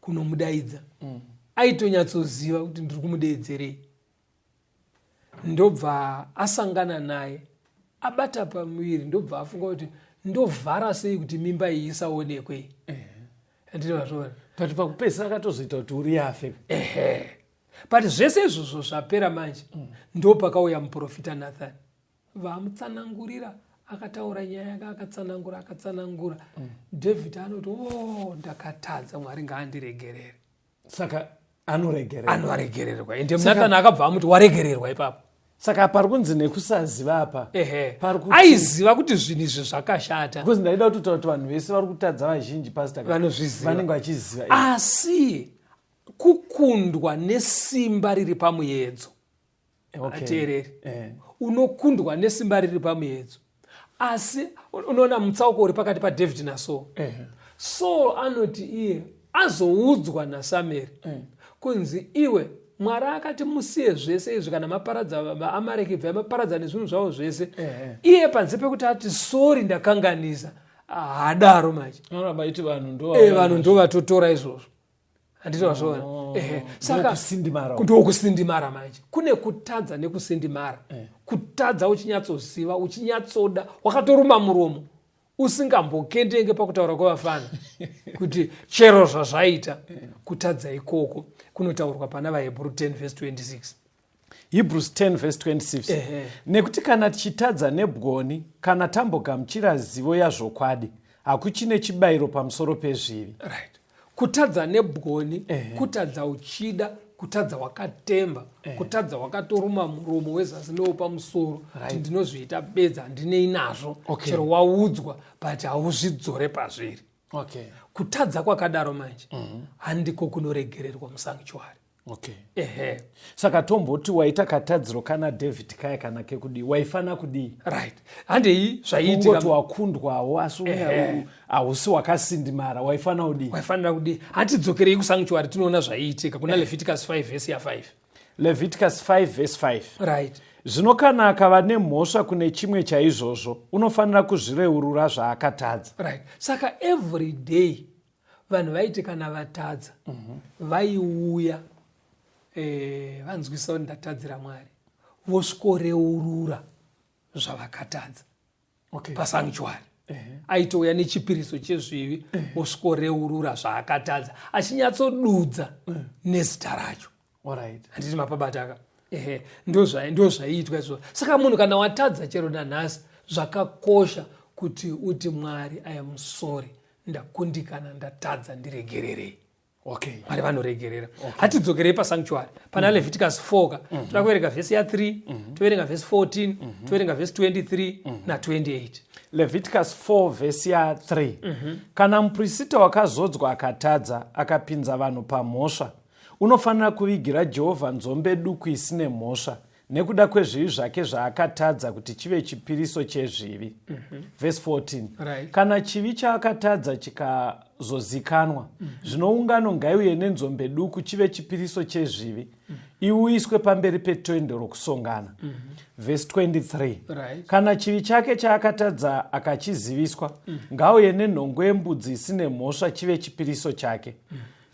kunomudaidza. Aitonyatsoziva kuti ndiri kumudeedzerei. Ndobva asangana naye abata pamuviri, ndobva afunga kuti ndovhara sei kuti mimba iyi isaonekwe. Handiti mazviona? But pakupedzisira akatozoita kuti uri afe. Ehe, but zvese izvozvo zvapera manje, ndopakauya muprofita Nathan, vamutsanangurira, akataura nyaya yake, akatsanangura, akatsanangura. David anoti, "O oh, ndakatadza, Mwari ngaandiregerere." Saka anoregererwa. Anoregererwa, ende Nathan akabva amuti, "Waregererwa ipapo." Saka pari kunzi nekusaziva apa? Ehe. Aiziva kuti zvinhu izvi zvakashata. Because ndaida kutotaura kuti vanhu vese vari kutadza vazhinji, pastor, vanozviziva. Vanenge vachiziva. Asi kukundwa nesimba riri pamuedzo. Ateereri. Unokundwa nesimba riri pamuedzo, asi unoona mutsauko uri pakati paDavid naSaul. Saul anoti iye azoudzwa naSamueri kunzi, "Iwe, Mwari akati musiye zvese izvi, kana maparadza vaAmareki, bvai maparadza nezvinhu zvavo zvese." Iye panze pekuti ati, "Sorry, ndakanganisa," haadaro manje. Anoramba aiti vanhu ndo Vanhu ndo vatotora izvozvo, handiti vazviona? Ehe, saka Ndokusindimara. Ndokusindimara manje. Kune kutadza nekusindimara. Kutadza uchinyatsoziva, uchinyatsoda, wakatoruma muromo, usingambokendenge pakutaura kwevafana kuti chero zvazvaita. Kutadza ikoko kunotaurwa pana vaHebrew 10 verse 26. Hebrews 10 verse 26. Nekuti kana tichitadza nebwoni, kana tambogamuchira zivo yazvokwadi, hakuchine chibayiro pamusoro pezvivi. Right, kutadza nebwoni, kutadza uchida, kutadza wakatemba, kutadza wakatoruma muromo wezasi newopamusoro kuti ndinozviita bedza, handinei nazvo. Chero waudzwa, but hauzvidzore pazviri. Kutadza kwakadaro manje handiko kunoregererwa musanctuary. Ehe. Saka tomboti waita katadziro kana David kaya kana kekudii, waifana kudii? Right, handei zvaiitika. Ungoti wakundwawo, asi hausi wakasindimara, waifana kudii? Waifanira kudii? Hatidzokerei kusanctuary, tinoona zvaiitika kuna Leviticus 5 vhesi ya5. Leviticus 5 verse 5. Right. Zvino kana akava nemhosva kune chimwe chaizvozvo, unofanira kuzvireurura zvaakatadza. Right, saka every day vanhu vaiti kana vatadza, vaiuya, vanzwisa kuti ndatadzira Mwari, vosvikoreurura zvavakatadza pasanctuary. Aitouya nechipiriso chezvivi, osvikoreurura zvaakatadza achinyatsodudza nezita racho. Handiti mapabataka? Ehe, ndo zvaiitwa izvozvo. Saka munhu kana watadza chero nanhasi, zvakakosha kuti uti, "Mwari, I am sorry, ndakundikana, ndatadza, ndiregererei." Mwari vanoregerera. Hatidzokerei pasanctuary pana Leviticus 4 ka. Toda kuverenga vhesi ya3, toverenga vhesi 14, toverenga vhesi 23 na28. Leviticus 4 vhesi ya3. Kana muprista wakazodzwa akatadza, akapinza vanhu pamhosva, unofanira kuvigira Jehovha nzombe duku isine mhosva nekuda kwezvivi zvake zvaakatadza, kuti chive chipiriso chezvivi. Vhesi 14. Kana chivi chaakatadza chikazozikanwa, zvino ungano ngaiuye nenzombe duku chive chipiriso chezvivi, iuyiswe pamberi petende rokusongana. Vhesi 23. Kana chivi chake chaakatadza akachiziviswa, ngauye nenhongo yembudzi isine mhosva chive chipiriso chake.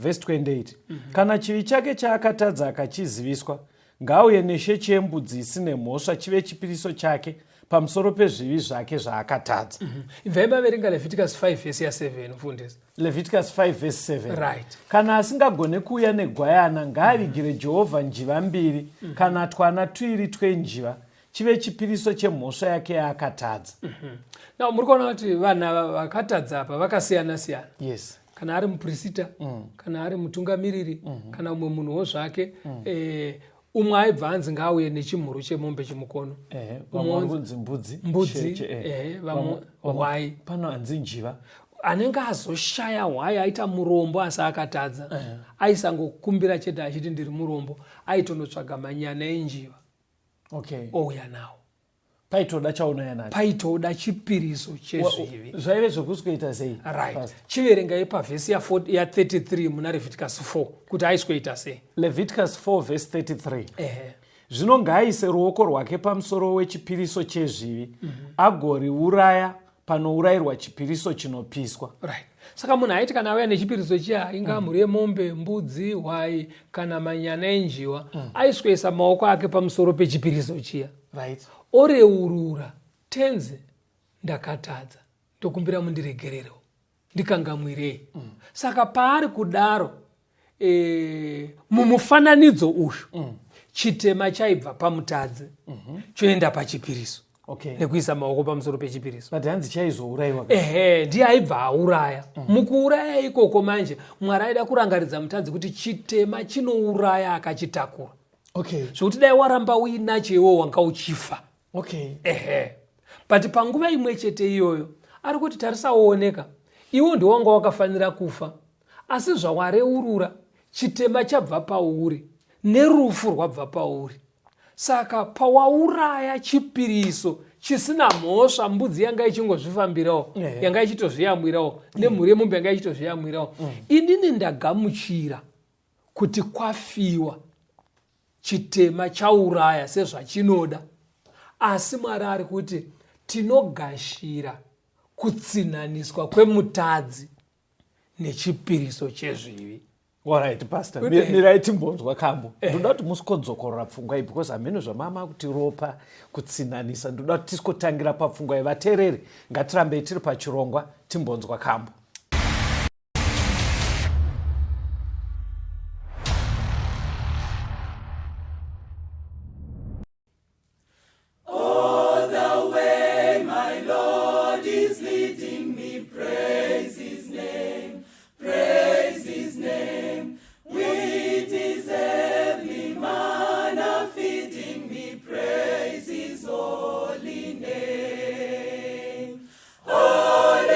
Vhesi 28. Kana chivi chake chaakatadza akachiziviswa, ngauye nesheche yembudzi isine mhosva chive chipiriso chake pamusoro pezvivi zvake zvaakatadza. Ibvai maverenga Leviticus 5 vhesi ya7, mufundisi. Leviticus 5 vhesi 7. Right. Kana asingagone kuuya negwayana, ngaavigire Jehovha njiva mbiri kana twana tuiri twenjiva, chive chipiriso chemhosva yake yaakatadza. Now muri kuona kuti vanhu ava vakatadza apa vakasiyana siyana. Kana ari mupurisita, kana ari mutungamiriri, kana umwe munhuwo zvake, umwe aibva anzi ngaauye nechimhuru chemombe chimukono. Vamwe vari kunzi mbudzi. Mbudzi, sheche, ehe, vamwe hwai. Pano hanzi njiva. Anenge azoshaya hwai, aita murombo asi akatadza, aisangokumbira chete achiti, "Ndiri murombo." Aitonotsvaga manyana enjiva, ouya nawo. Paitoda chaunaya nacho. Paitoda chipiriso chezvivi. Zvaive zvokusweta sei? Right. Pastor? Chiverengai pavhesi ya33 muna Leviticus 4 kuti aisweta sei. Leviticus 4 verse 33. Ehe. Zvino ngaaise ruoko rwake pamusoro wechipiriso chezvivi mm -hmm. agoriuraya panourayirwa chipiriso chinopiswa. Right. Saka munhu aiti kana auya nechipiriso chiya ingaa mm. mhuri yemombe, mbudzi, hwai kana manyana enjiwa mm. aiswesa maoko ake pamusoro pechipiriso chiya. Right. Oreurura tenzi ndakatadza ndokumbira mundiregererewo ndikangamwirei mm. Saka paari kudaro e, mumufananidzo uyu mm. chitema chaibva pamutadzi mm -hmm. choenda pachipiriso okay. nekuisa maoko pamusoro pechipiriso but hanzi chaizourayiwa ehe ndiye aibva auraya mm. Mukuuraya ikoko manje Mwari aida kurangaridza mutadzi kuti chitema chinouraya akachitakura okay. Zvekuti dai waramba uinacho iwo wanga uchifa okay. Ehe, but panguva imwe chete iyoyo ari kuti tarisa uoneka iwo ndiwo wanga wakafanira kufa asi zvawareurura chitema chabva pauri nerufu rwabva pauri saka pawauraya chipiriso chisina mhosva mbudzi yanga ichingozvifambirawo yeah. yanga ichitozviyamwirawo mm. nemhuri yemombe yanga ichitozviyamwirawo mm. Inini ndagamuchira kuti kwafiwa chitema chauraya sezvachinoda asi Mwari ari kuti tinogashira kutsinhaniswa kwemutadzi nechipiriso chezvivi. Alright, pastor, mirai timbonzwa kambo. Eh. Ndoda kuti musikodzokorora pfungwa iyi because hameno zvamama kuti ropa kutsinhanisa. Ndoda kuti tisikotangira papfungwa iyi. Vateereri, ngatirambei tiri pachirongwa timbonzwa kambo. All the way my Lord is leading me, praise his name, praise his name. With his heavenly manna feeding me, praise his holy name.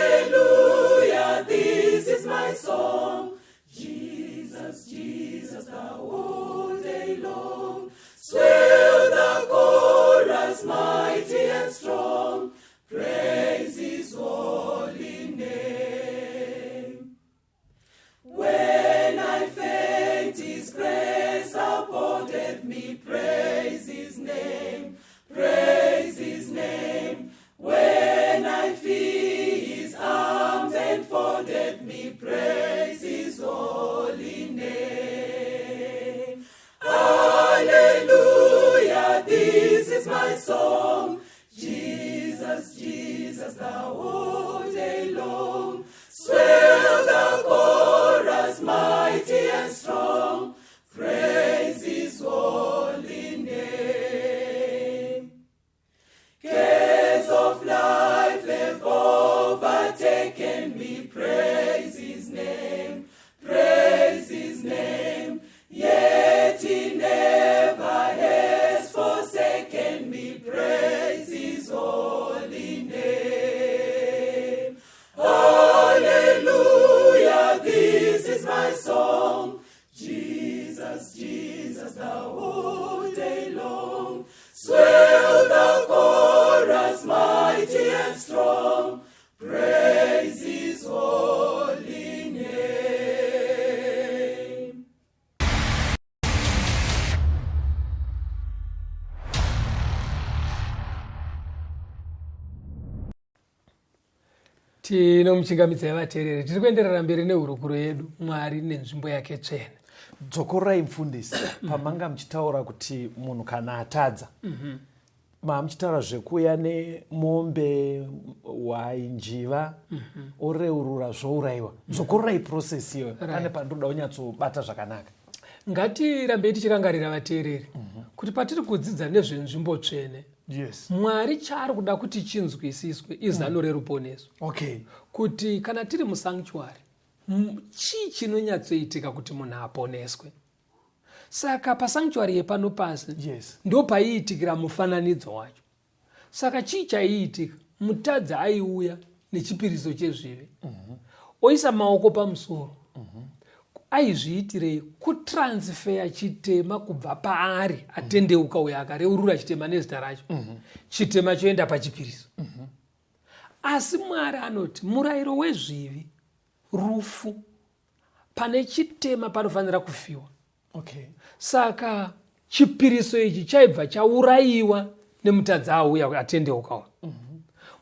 Hallelujah, this is my song. Jesus, Jesus, the whole day long. Swell the chorus mighty and strong. Praise his holy name. When I faint, his grace upholdeth me. Praise his name, praise his name. When I feel his arms enfolded me, praise his holy name. Hallelujah, this is my song. Jesus, Jesus, the whole day long. Swell the chorus mighty and strong. Praise his holy name. Cares of life have overtaken me. Praise his name, praise his name. Yet he never has forsaken me. Praise his holy name. Hallelujah, this is my song. Jesus, Jesus, the whole day long. Swell the chorus mighty and strong. Praise his holy name. Tinomuchingamidzai vateereri, tiri kuenderera mberi nehurukuro yedu Mwari nenzvimbo yake tsvene. Dzokororai mufundisi pamanga muchitaura kuti munhu kana atadza mm -hmm. Mamuchitaura zvekuuya nemombe, hwai, njiva mm -hmm. oreurura zvourayiwa. Dzokororai process iyoyo right. Pane pandinoda kunyatsobata zvakanaka. Ngatirambei tichirangarira vateereri mm -hmm. kuti patiri kudzidza nezvenzvimbo tsvene yes. Mwari chaari kuda kuti chinzwisiswe izano mm. reruponeso okay. Kuti kana tiri musanctuary chii chinonyatsoitika kuti munhu aponeswe. Saka pasanctuary yepano pasi yes. Ndopaiitikira mufananidzo wacho. Saka chii chaiitika? Mutadzi aiuya nechipiriso chezvivi mm -hmm. oisa maoko pamusoro mm -hmm. Aizviitirei? Kutransfeya chitema kubva paari atendeuka uyo akareurura chitema nezita racho mm -hmm. Chitema choenda pachipiriso mm -hmm. Asi Mwari anoti murayiro wezvivi rufu, pane chitema panofanira kufiwa okay. Saka Chipiriso ichi chaibva chaurayiwa nemutadzi auya atendeukawo.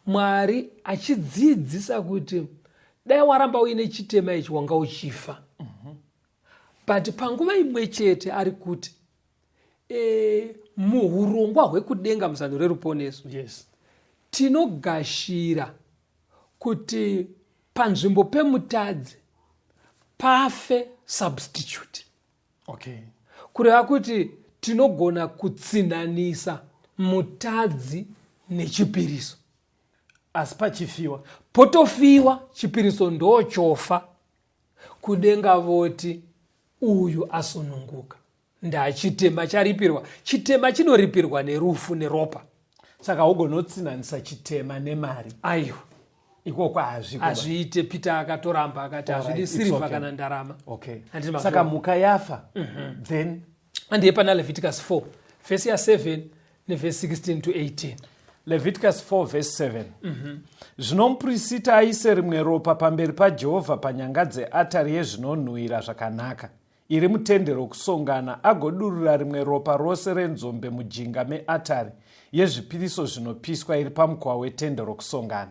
Mwari achidzidzisa kuti dai waramba uine chitema ichi wanga uchifa. But panguva imwe chete ari kuti muhurongwa hwekudenga muzano reruponeso, tinogashira kuti panzvimbo pemutadzi pafe substitute. Kureva kuti tinogona kutsinhanisa mutadzi nechipiriso. Asi pachifiwa. Potofiwa, chipiriso ndochofa. Kudenga voti uyu asununguka. Ndachitema charipirwa. Chitema chinoripirwa nerufu neropa. Saka ugonotsinhanisa chitema nemari. Aiwa. Ikoko hazviko. Hazviite. Peter akatoramba akati hazvidi sirivha kana ndarama. Handiti Saka mhuka yafa. Then Handiye pana Leviticus 4 vhesi ya 7 nevhesi 16 to 18. Leviticus 4 verse 7. Zvino muprista aise rimwe ropa pamberi paJehovha panyanga dzeatari yezvinonhuhwira zvakanaka iri mutende rokusongana, agodurura rimwe ropa rose renzombe mujinga meatari yezvipiriso zvinopiswa iri pamukova wetende rokusongana.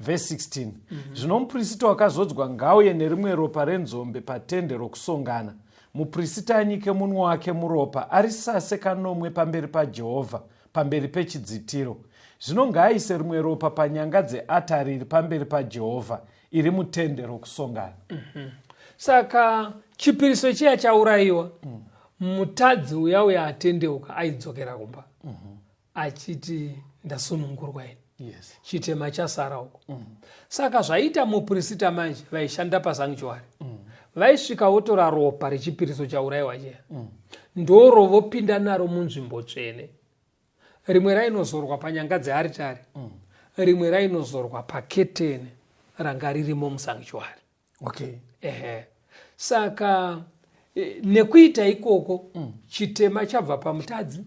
Verse 16. Zvino muprista wakazodzwa ngauye nerimwe ropa renzombe patende rokusongana. Muprista anyike munwe wake muropa, arisase kanomwe pamberi paJehovha, pamberi pechidzitiro. Zvino ngaaise rimwe ropa panyanga dzeatari iri pamberi paJehovha, iri mutende rokusongana. Saka chipiriso chiya chaurayiwa, mutadzi uya uya atendeuka aidzokera kumba achiti ndasunungurwa ini. Chitema chasara uko. Saka zvaiita muprista manje vaishanda pasanctuary. Vaisvika votora ropa rechipiriso chaurayiwa chiya. Ndoro vopinda naro munzvimbo tsvene. Rimwe rainozorwa panyanga dzearitari. Rimwe rainozorwa paketeni ranga ririmo musanctuary. Ehe. Saka nekuita ikoko chitema chabva pamutadzi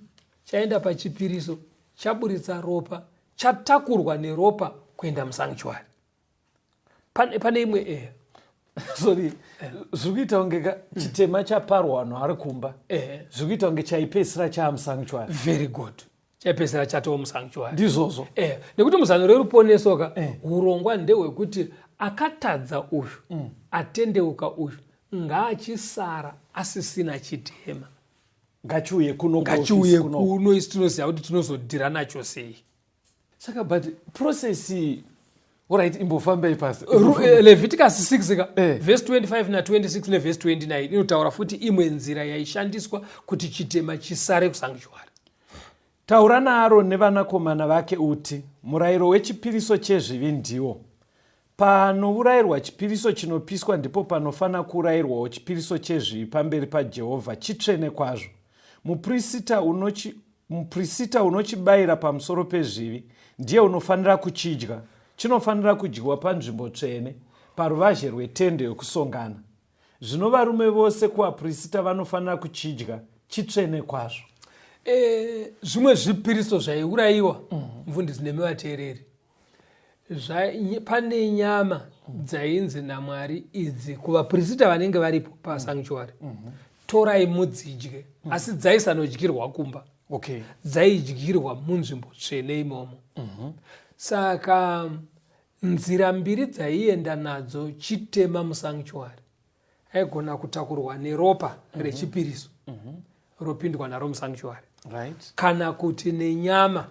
chaenda pachipiriso, chaburitsa ropa, chatakurwa neropa kuenda musanctuary. Pane imwe ehe. Sorry, zviri kuita kunge chitema chaparwa vanhu vari kumba. Zviri kuita kunge chaipedzisira chaamusanctuary. Very good. Chaipedzisira chatova musanctuary. Ndizvozvo. Nekuti muzano reruponeso ka, hurongwa ndehwekuti akatadza uyu, atendeuka uyu, ngaachisara asisina chitema. Ngachiuye kuno Ngachiuye kuofisi kuno. kuno, isu tinoziva kuti tinozodhira nacho sei. Saka but process iyi, alright, imbofambai pasi. Leviticus 6 ka, verse 25 na 26 ne verse 29 inotaura futi imwe nzira yaishandiswa kuti chitema chisare kusanctuary. Taura naAroni nevanakomana vake uti, murayiro wechipiriso chezvivi ndiwo. Panourayirwa chipiriso chinopiswa ndipo panofanira kuurayirwawo chipiriso chezvivi pamberi paJehovha, chitsvene kwazvo. Muprista unochibayira pamusoro pezvivi ndiye unofanira kuchidya. Chinofanira kudyiwa panzvimbo tsvene, paruvazhe rwetende yokusongana. Zvino varume vose kuvaprista vanofanira kuchidya, chitsvene kwazvo. Zvimwe zvipiriso zvaiurayiwa, mufundisi nemi vateereri, pane nyama dzainzi naMwari idzi kuvaprista vanenge varipo pasanctuary, torai mudzidye, asi dzaisanodyirwa kumba. Dzaidyirwa munzvimbo tsvene imomo. Saka nzira mbiri dzaienda nadzo chitema musanctuary, aigona kutakurwa neropa rechipiriso ropindwa naro musanctuary, kana kuti nenyama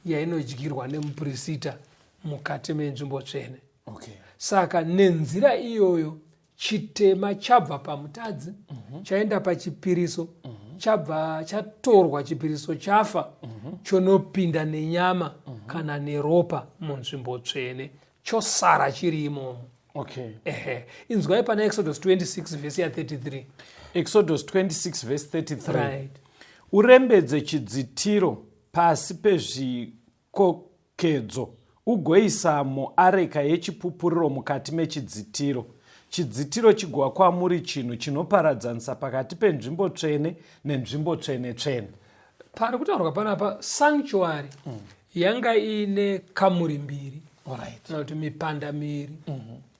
yainodyirwa nemuprista mukati menzvimbo tsvene. Saka nenzira iyoyo chitema chabva pamutadzi, chaenda pachipiriso, chabva chatorwa chipiriso chafa, chonopinda nenyama kana neropa munzvimbo tsvene, chosara chiri imomo. Ehe. Inzwai pana Exodus 26 verse ya 33. Exodus 26 verse 33. Urembedze chidzitiro pasi pezvikokedzo, ugoisamo areka yechipupuriro mukati mechidzitiro. Chidzitiro chigova kwamuri chinhu chinoparadzanisa pakati penzvimbo tsvene nenzvimbo tsvene tsvene. Pari kutaurwa panapa sanctuary yanga iine kamuri mbiri, kana kuti mipanda miviri,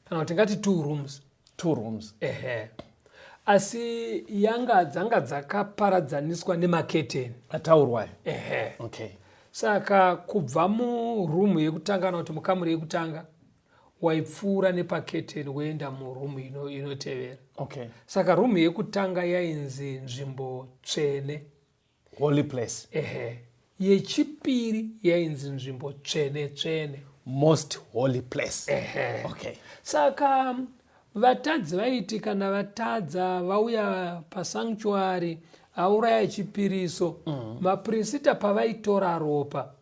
kana kuti ngati 2 rooms. 2 rooms. Ehe. Asi yanga dzanga dzakaparadzaniswa nemaketeni ataurwayo. Ehe. Okay. Saka kubva murumu yekutanga kana kuti mukamuri yekutanga waipfuura nepaketeni woenda murumu inotevera. Okay. Saka rumu yekutanga yainzi nzvimbo tsvene. Holy place. Ehe. Yechipiri yainzi nzvimbo tsvene tsvene. Most holy place. Ehe. Okay. Saka vatadzi vaiti kana vatadza vauya pasanctuary auraya chipiriso, maprisita pavaitora ropa,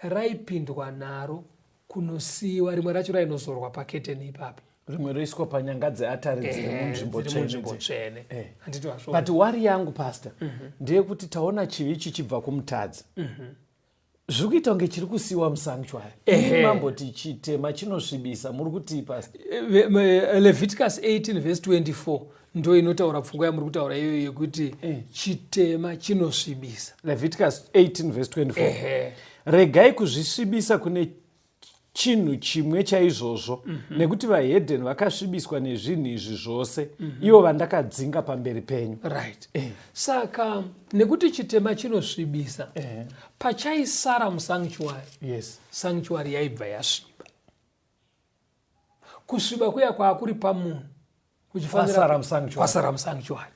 raipindwa naro kunosiyiwa, rimwe racho rainozorwa paketeni ipapo, rimwe roiswa panyanga dzeatari dziri munzvimbo dziri munzvimbo tsvene. Tsvene. Handiti wazvo? But worry yangu, pastor, ndeyekuti taona chivi chichibva kumutadzi, zviri kuita kunge chiri kusiyiwa musanctuary. Mamboti chitema chinosvibisa, muri kutii, pastor? Leviticus 18 verse 24 ndo inotaura pfungwa yamuri kutaura iyoyo yekuti chitema chinosvibisa. Leviticus 18 verse 24. Ehe. Regai kuzvisvibisa kune chinhu chimwe chaizvozvo, nekuti vahedheni vakasvibiswa nezvinhu izvi zvose, ivo vandakadzinga pamberi penyu. Right, saka nekuti chitema chinosvibisa, pachaisara musanctuary, sanctuary yaibva yasviba. Kusviba kuya kwaakuri pamunhu Kwasara musanctuary. Kwasara musanctuary.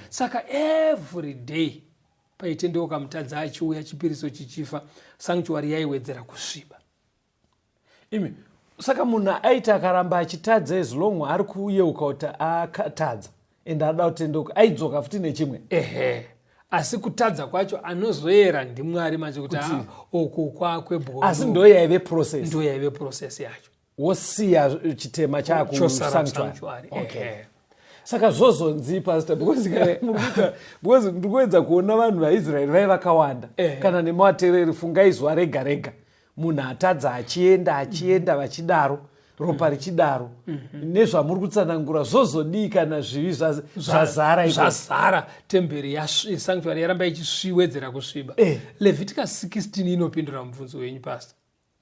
Saka every day paitendeuka mutadzi achiuya, chipiriso chichifa, sanctuary yaiwedzera kusviba. Imi, saka munhu aiti akaramba achitadza, as long ari kuyeuka kuti akatadza ende ada kutendeuka, aidzoka futi nechimwe? Ehe, asi kutadza kwacho anozoyera ndiMwari manje kuti, "Ah, uku kwakwe." Asi ndo yaive process. Ndo yaive process yacho. Wosiya chitema Chosara chakusanctuary. Musanctuary. Okay. Ehe. Saka zvozonzi, pastor, because muri kuita, because ndiri kuedza kuona vanhu vaIsraeri vai vakawanda, kana nemawatereri, fungai zuva rega rega munhu atadza achienda, achienda, vachidaro, ropa richidaro, nezvamuri kutsanangura, zvozodii kana zvivi zvazara ikoko? Zvazara temberi, sanctuary yaramba ichisviwedzera kusviba. Leviticus 16 inopindura mubvunzo wenyu, pastor.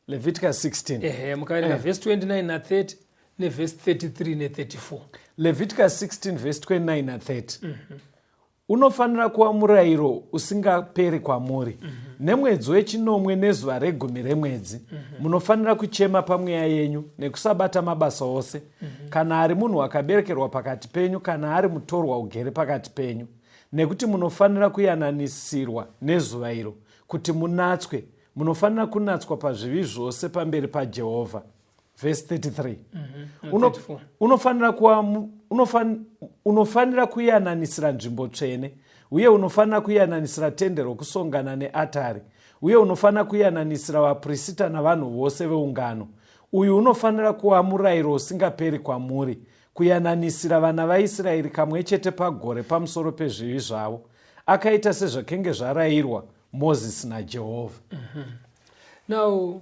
Leviticus 16? Ehe, mukaverenga vhesi 29 na30 nevhesi 33 ne34. Leviticus 16 verse 29 na30. Unofanira kuva murayiro usingaperi kwamuri: nemwedzi wechinomwe, nezuva regumi remwedzi, munofanira kuchema pamweya yenyu nekusabata mabasa ose, kana ari munhu wakaberekerwa pakati penyu, kana ari mutorwa ugere pakati penyu, nekuti munofanira kuyananisirwa nezuva iro kuti munatswe. Munofanira kunatswa pazvivi zvose pamberi paJehovha. Vhesi 33. 34. Unofanira kuyananisira nzvimbo tsvene, uye unofanira kuyananisira tende rokusongana neatari, uye unofanira kuyananisira vaprista navanhu vose veungano. Uyu unofanira kuva murayiro usingaperi kwamuri, kuyananisira vana vaIsraeri kamwe chete pagore pamusoro pezvivi zvavo. Akaita sezvakenge zvarayirwa Mozisi naJehovha. Now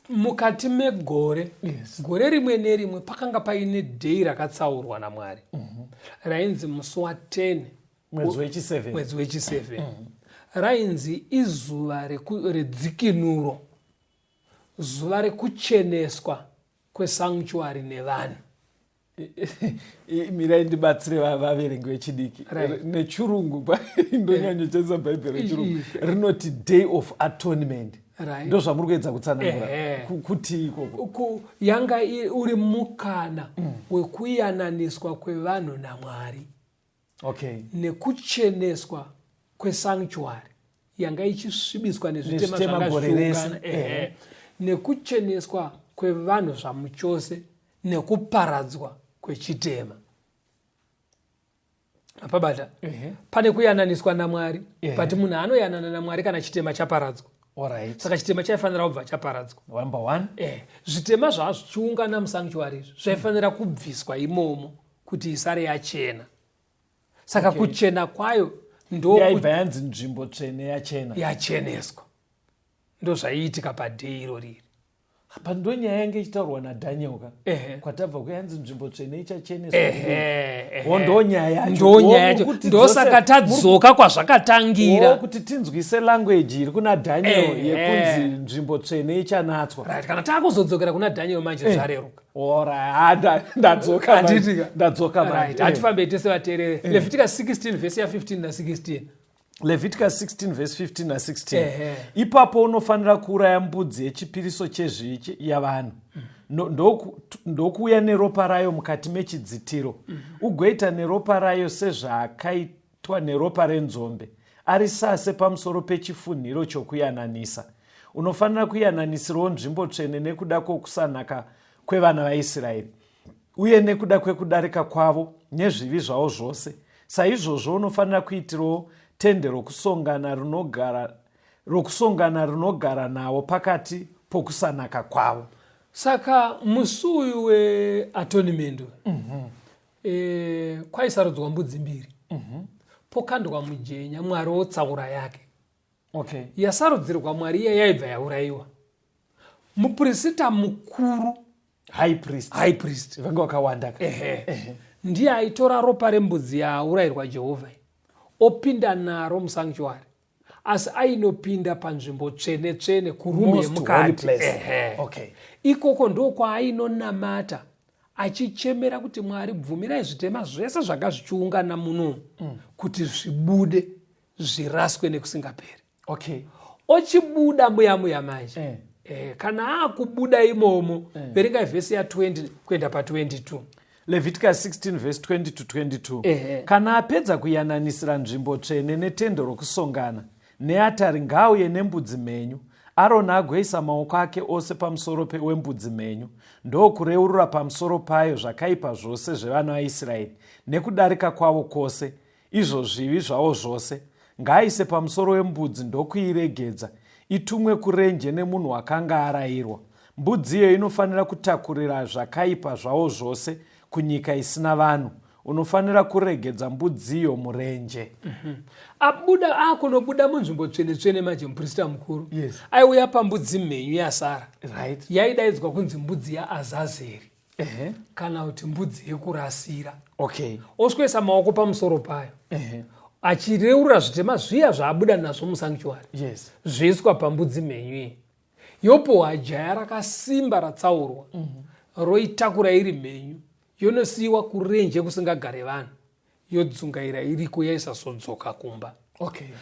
mukati megore, gore rimwe nerimwe pakanga paine day rakatsaurwa naMwari rainzi musi wa10 mwedzi wechi7. Mwedzi wechi7 rainzi izuva redzikinuro, zuva rekucheneswa kwesanctuary nevanhu. Mirai ndibatsire vaverengi vechidiki. Nechirungu, ndonyanyoshandisa Bhaibheri rechirungu, rinoti Day of Atonement. Ndo zvamuri kuedza kutsanangura? Ehe. Kuti ikoko Yanga uri mukana wekuyananiswa kwevanhu naMwari nekucheneswa kwesanctuary yanga ichisvibiswa nezvitema Nezvitema zvanga gore rese. zvichiungana. Ehe. Nekucheneswa kwevanhu zvamuchose nekuparadzwa kwechitema. Apabata? Pane kuyananiswa naMwari, but munhu anoyanana naMwari kana chitema chaparadzwa. Saka chitema chaifanira kubva chaparadzwa. Number one. Zvitema zvaa zvichiungana musanctuary izvi zvaifanira kubviswa imomo kuti isare yachena. Saka kuchena kwayo ndo Yaibva yanzi nzvimbo tsvene yachena. Yacheneswa. Ndo zvaiitika paday iro riri. Pa ndonyaya yange ichitaurwa naDaniel ka, kwatabva kuyanzi nzvimbo tsvene ichacheneswa. Ehe. Wo ndonyaya yacho. Ndonyaya yacho. Wo, kuti Ndosaka tadzoka kwazvakatangira. Wo, kuti tinzwise language iri kuna Daniel yekunzi nzvimbo tsvene ichanatswa. Right, kana taakuzodzokera kuna Daniel manje, zvareruka. Ora, ndadzoka manje. Handitika? Ndadzoka Right, manje. hatifambei tese, vateerere. Leviticus 16 vhesi ya15 na16. Leviticus 16 verse 15 na16. Ipapo unofanira kuuraya mbudzi yechipiriso chezvivi yavanhu, ndokuuya neropa rayo mukati mechidzitiro, ugoita neropa rayo sezvaakaitwa neropa renzombe, arisase pamusoro pechifunhiro chokuyananisa. Unofanira kuyananisirawo nzvimbo tsvene nekuda kwokusanaka kwevana vaIsraeri uye nekuda kwekudarika kwavo nezvivi zvavo zvose. Saizvozvo unofanira kuitirawo tende rokusongana rinogara navo pakati pokusanaka kwavo. Saka musi uyu weatonement kwaisarudzwa mbudzi mbiri, pokandwa mujenya, Mwari wotsaura yake. Yasarudzirwa Mwari iya yaibva yaurayiwa. Mupurisita mukuru, high priest, high priest, vange vakawanda ka. Ehe, ndiye aitora ropa rembudzi yaurayirwa Jehovha iyi, opinda naro musanctuary, asi ainopinda panzvimbo tsvene tsvene, kurumu Most holy yemukati. place. Ehe. Ikoko ndokwaainonamata achichemera kuti, "Mwari, bvumirai zvitema zvese zvanga zvichiungana muno kuti zvibude, zviraswe nekusingaperi." Ochibuda muya muya manje, kana akubuda imomo, verengai vhesi ya20 kuenda pa22. Leviticus 16 verse 20 to 22. Kana apedza kuyananisira nzvimbo tsvene netende rokusongana neatari, ngaauye nembudzi mhenyu. Aroni agoisa maoko ake ose pamusoro wembudzi mhenyu, ndokureurura pamusoro payo zvakaipa zvose zvevana vaIsraeri nekudarika kwavo kwose, izvo zvivi zvavo zvose. Ngaaise pamusoro wembudzi ndokuiregedza itumwe kurenje nemunhu wakanga arayirwa. Mbudzi iyo inofanira kutakurira zvakaipa zvavo zvose kunyika isina vanhu. Unofanira kuregedza mbudzi iyo murenje. Abuda, akunobuda munzvimbo tsvene tsvene manje, muprista mukuru aiuya pambudzi mhenyu yasara. Yaidaidzwa kunzi mbudzi yaAzazeri kana kuti mbudzi yekurasira. Oswesa maoko pamusoro payo achireurura zvitema zviya zvaabuda nazvo musanctuary, zvoiswa pambudzi mhenyu iyi, yopiwa jaya rakasimba ratsaurwa, roitakura iri mhenyu, yonosiyiwa kurenje kusingagare vanhu, yodzungaira iriko, yaisazodzoka kumba.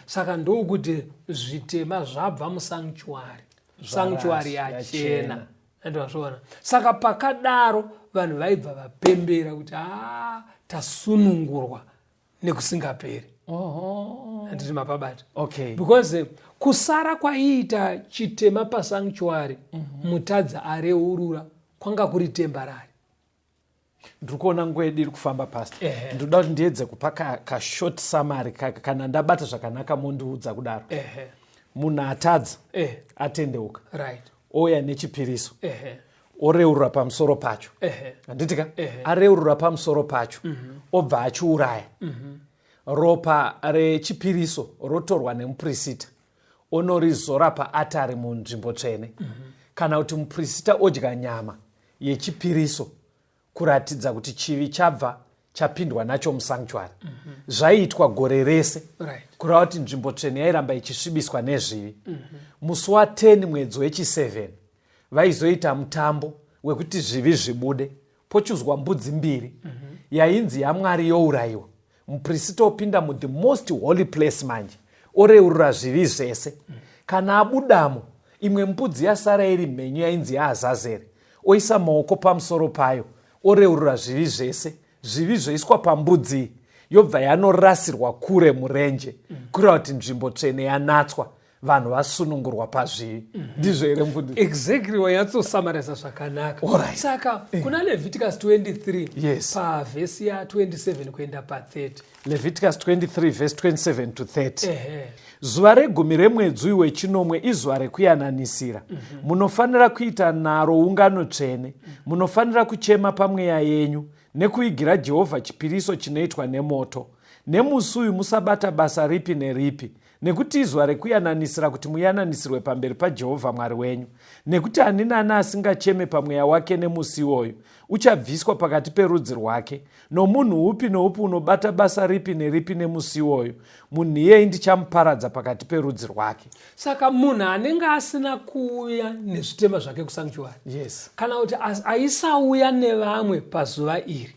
Saka ndokuti zvitema zvabva musanctuary, sanctuary yachena. Yachena. Andivazviona. Saka pakadaro vanhu vaibva vapembera kuti, "A, tasunungurwa nekusingaperi." Handiti mapabata? Okay. Because kusara kwaiita chitema pasanctuary, mutadzi areurura, kwanga kuri temporary. Ndiri kuona nguva yedu iri kufamba, Pastor. Ndinoda kuti ndiedze kupa kashort summary kana ndabata zvakanaka, mondiudza kudaro. Munhu atadza, atendeuka, ouya nechipiriso, oreurura pamusoro pacho. Handiti ka? Ehe. Areurura pamusoro pacho, obva achiuraya. Ropa rechipiriso rotorwa nemupurisita, onorizora paatari munzvimbo tsvene, kana kuti mupurisita odya nyama yechipiriso kuratidza kuti chivi chabva chapindwa nacho musanctuary. Zvaiitwa gore rese, kureva kuti nzvimbo tsvene yairamba ichisvibiswa nezvivi. Musi wa10 mwedzi wechi7 vaizoita mutambo wekuti zvivi zvibude, pochuzwa mbudzi mbiri, yainzi yaMwari yourayiwa. Mupurisita opinda muthe most holy place manje, oreurura zvivi zvese. Kana abudamo, imwe mbudzi yasara iri mhenyu yainzi yaAzazeri, oisa maoko pamusoro payo, oreurura zvivi zvese. Zvivi zvoiswa pambudzi iyi, yobva yanorasirwa kure murenje, kureva kuti nzvimbo tsvene yanatswa, vanhu vasunungurwa pazvivi. Ndizvo here, mufundisi? Exactly, wanyatsosamarisa zvakanaka. Saka kuna Leviticus 23, pavhesi ya27 kuenda pa30. Leviticus 23 verse 27 to 30. Zuva regumi remwedzi uyu wechinomwe izuva rekuyananisira. Munofanira kuita naro ungano tsvene. Munofanira kuchema pamweya yenyu nekuigira Jehovha chipiriso chinoitwa nemoto. Nemusi uyu musabata basa ripi neripi. Nekuti izuva rekuyananisira kuti muyananisirwe pamberi paJehovha Mwari wenyu. Nekuti ani nani asingacheme pamweya wake nemusi iwoyo, uchabviswa pakati perudzi rwake. Nomunhu upi noupi unobata basa ripi neripi nemusi iwoyo, munhu iyeye ndichamuparadza pakati perudzi rwake. Saka munhu anenge asina kuuya nezvitema zvake kusanctuary, yes, kana kuti aisauya nevamwe pazuva iri,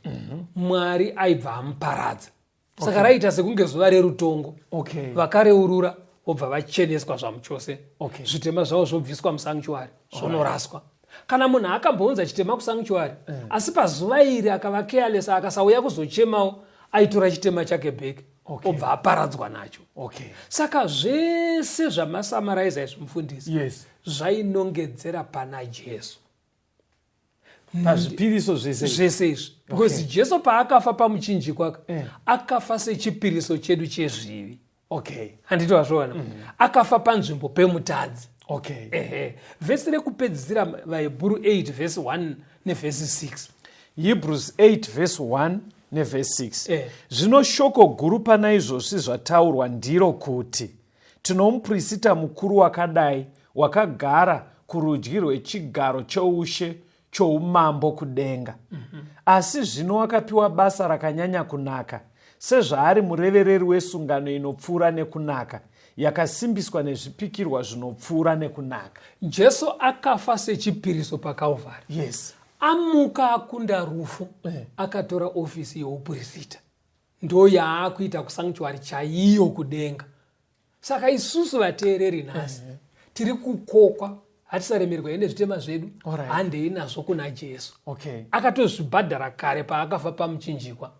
Mwari aibva amuparadza. Saka raita sekunge zuva rerutongo. Vakareurura vobva vacheneswa zvamuchose. Zvitema zvavo zvobviswa musanctuary, zvonoraswa. Kana munhu akambounza chitema kusanctuary, asi pazuva iri akava careless, akasauya kuzochemawo, aitora chitema chake back, obva aparadzwa nacho. Saka zvese zvamasamaraiza izvi, mufundisi, zvainongedzera pana Jesu. Pazvipiriso zvese Zvese izvi, because Jesu paakafa pamuchinjikwa, akafa sechipiriso chedu chezvivi. Handiti wazviona? Akafa panzvimbo pemutadzi. Ehe, vhesi rekupedzisira, vaHebhuru 8 vhesi 1 nevhesi 6. Hebrews 8 vhesi 1 nevhesi 6. Zvino shoko guru pana izvozvi zvataurwa ndiro kuti tinomuprista mukuru wakadai, wakagara kurudyi rwechigaro choushe choumambo kudenga. Asi zvino wakapiwa basa rakanyanya kunaka, sezvaari murevereri wesungano inopfuura nekunaka, yakasimbiswa nezvipikirwa zvinopfuura nekunaka. Jesu akafa sechipiriso paKalvari. Amuka, akunda rufu, akatora ofisi youpurisita, ndo yaakuita kusanctuary chaiyo kudenga. Saka isusu vateereri nhasi tiri kukokwa, hatisaremerwa nezvitema zvedu. Handei nazvo kuna Jesu. Akatozvibhadhara kare paakafa pamuchinjikwa.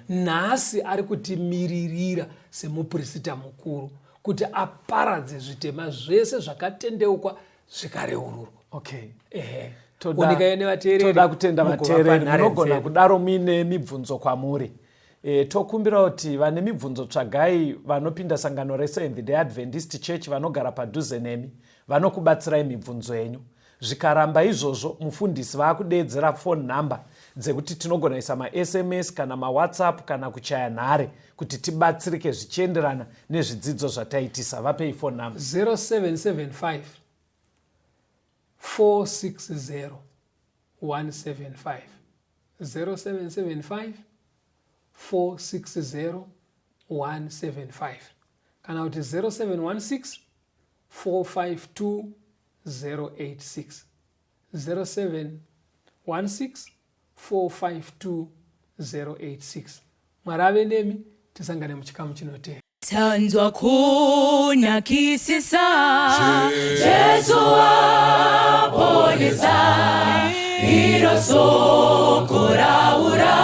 Nhasi ari kutimiririra semupurisita mukuru kuti aparadze zvitema zvese zvakatendeukwa zvikareururwa. Ehe. Onikai nevateereri, Toda kutenda mugova vateereri. Panhare Munogona dzedu. Kudaro muine mibvunzo kwamuri, tokumbira kuti vane mibvunzo tsvagai vanopinda sangano reSeventh Day Adventist Church vanogara padhuze nemi, vanokubatsirai mibvunzo yenyu. Zvikaramba izvozvo, mufundisi vaakudeedzera phone number dzekuti tinogona isa maSMS kana maWhatsApp kana kuchaya nhare kuti tibatsirike zvichienderana nezvidzidzo zvataitisa. Vapei phone number. 0775 460 175, 0775 460 175, kana kuti 0716 452 086, 0716 452 086. Mwari ave nemi, tisangane muchikamu chinotevera. Tanzwa kunakisisa, Jesu aponesa, iro soko raura.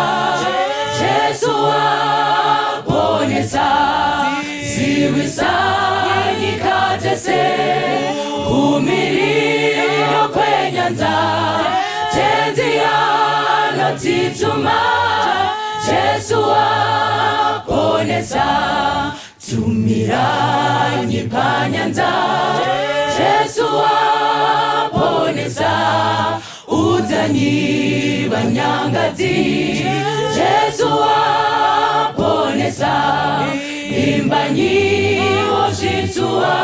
Jesu aponesa, ziwisa nyika dzese, kumiriro kwenyanza, tenzi anotituma. Jesu aponesa, tumiranyi panyanza. Jesu aponesa, udzanyi vanyangadzi. Jesu aponesa, imbanyiwo zvitsuwa,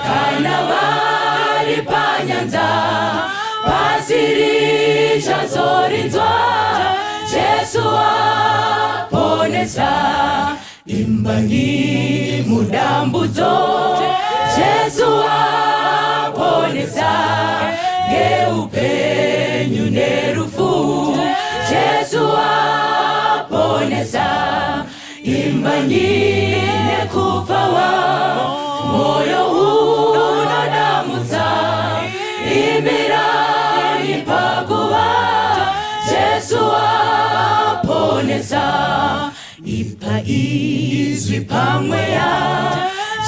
kana vari panyanza, pasi richazorinzwa. Jesu aponesa, imbanyi mudambudzo. Jesu aponesa, ngeupenyu nerufu. Jesu aponesa, imbanyi nekufawa, mwoyo unodamutsa, imirai paguva. Jesu aponesa, ipa izwi pamweya.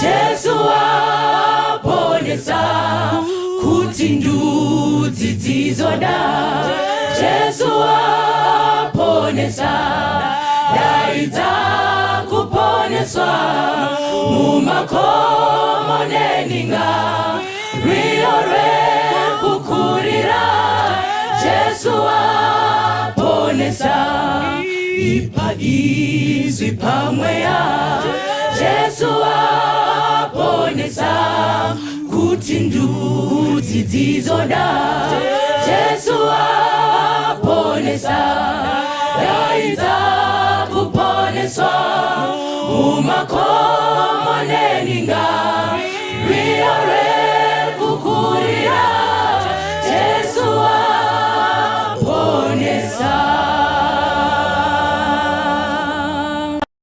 Jesu aponesa, kuti ndudzi dzizoda. Jesu aponesa, daidza kuponeswa, mumakomo neninga, rwiyo rwekukurira. Jesu aponesa. Ipa izwi pamweya, Jesu aponesa, kuti ndudzi dzizoda. Jesu.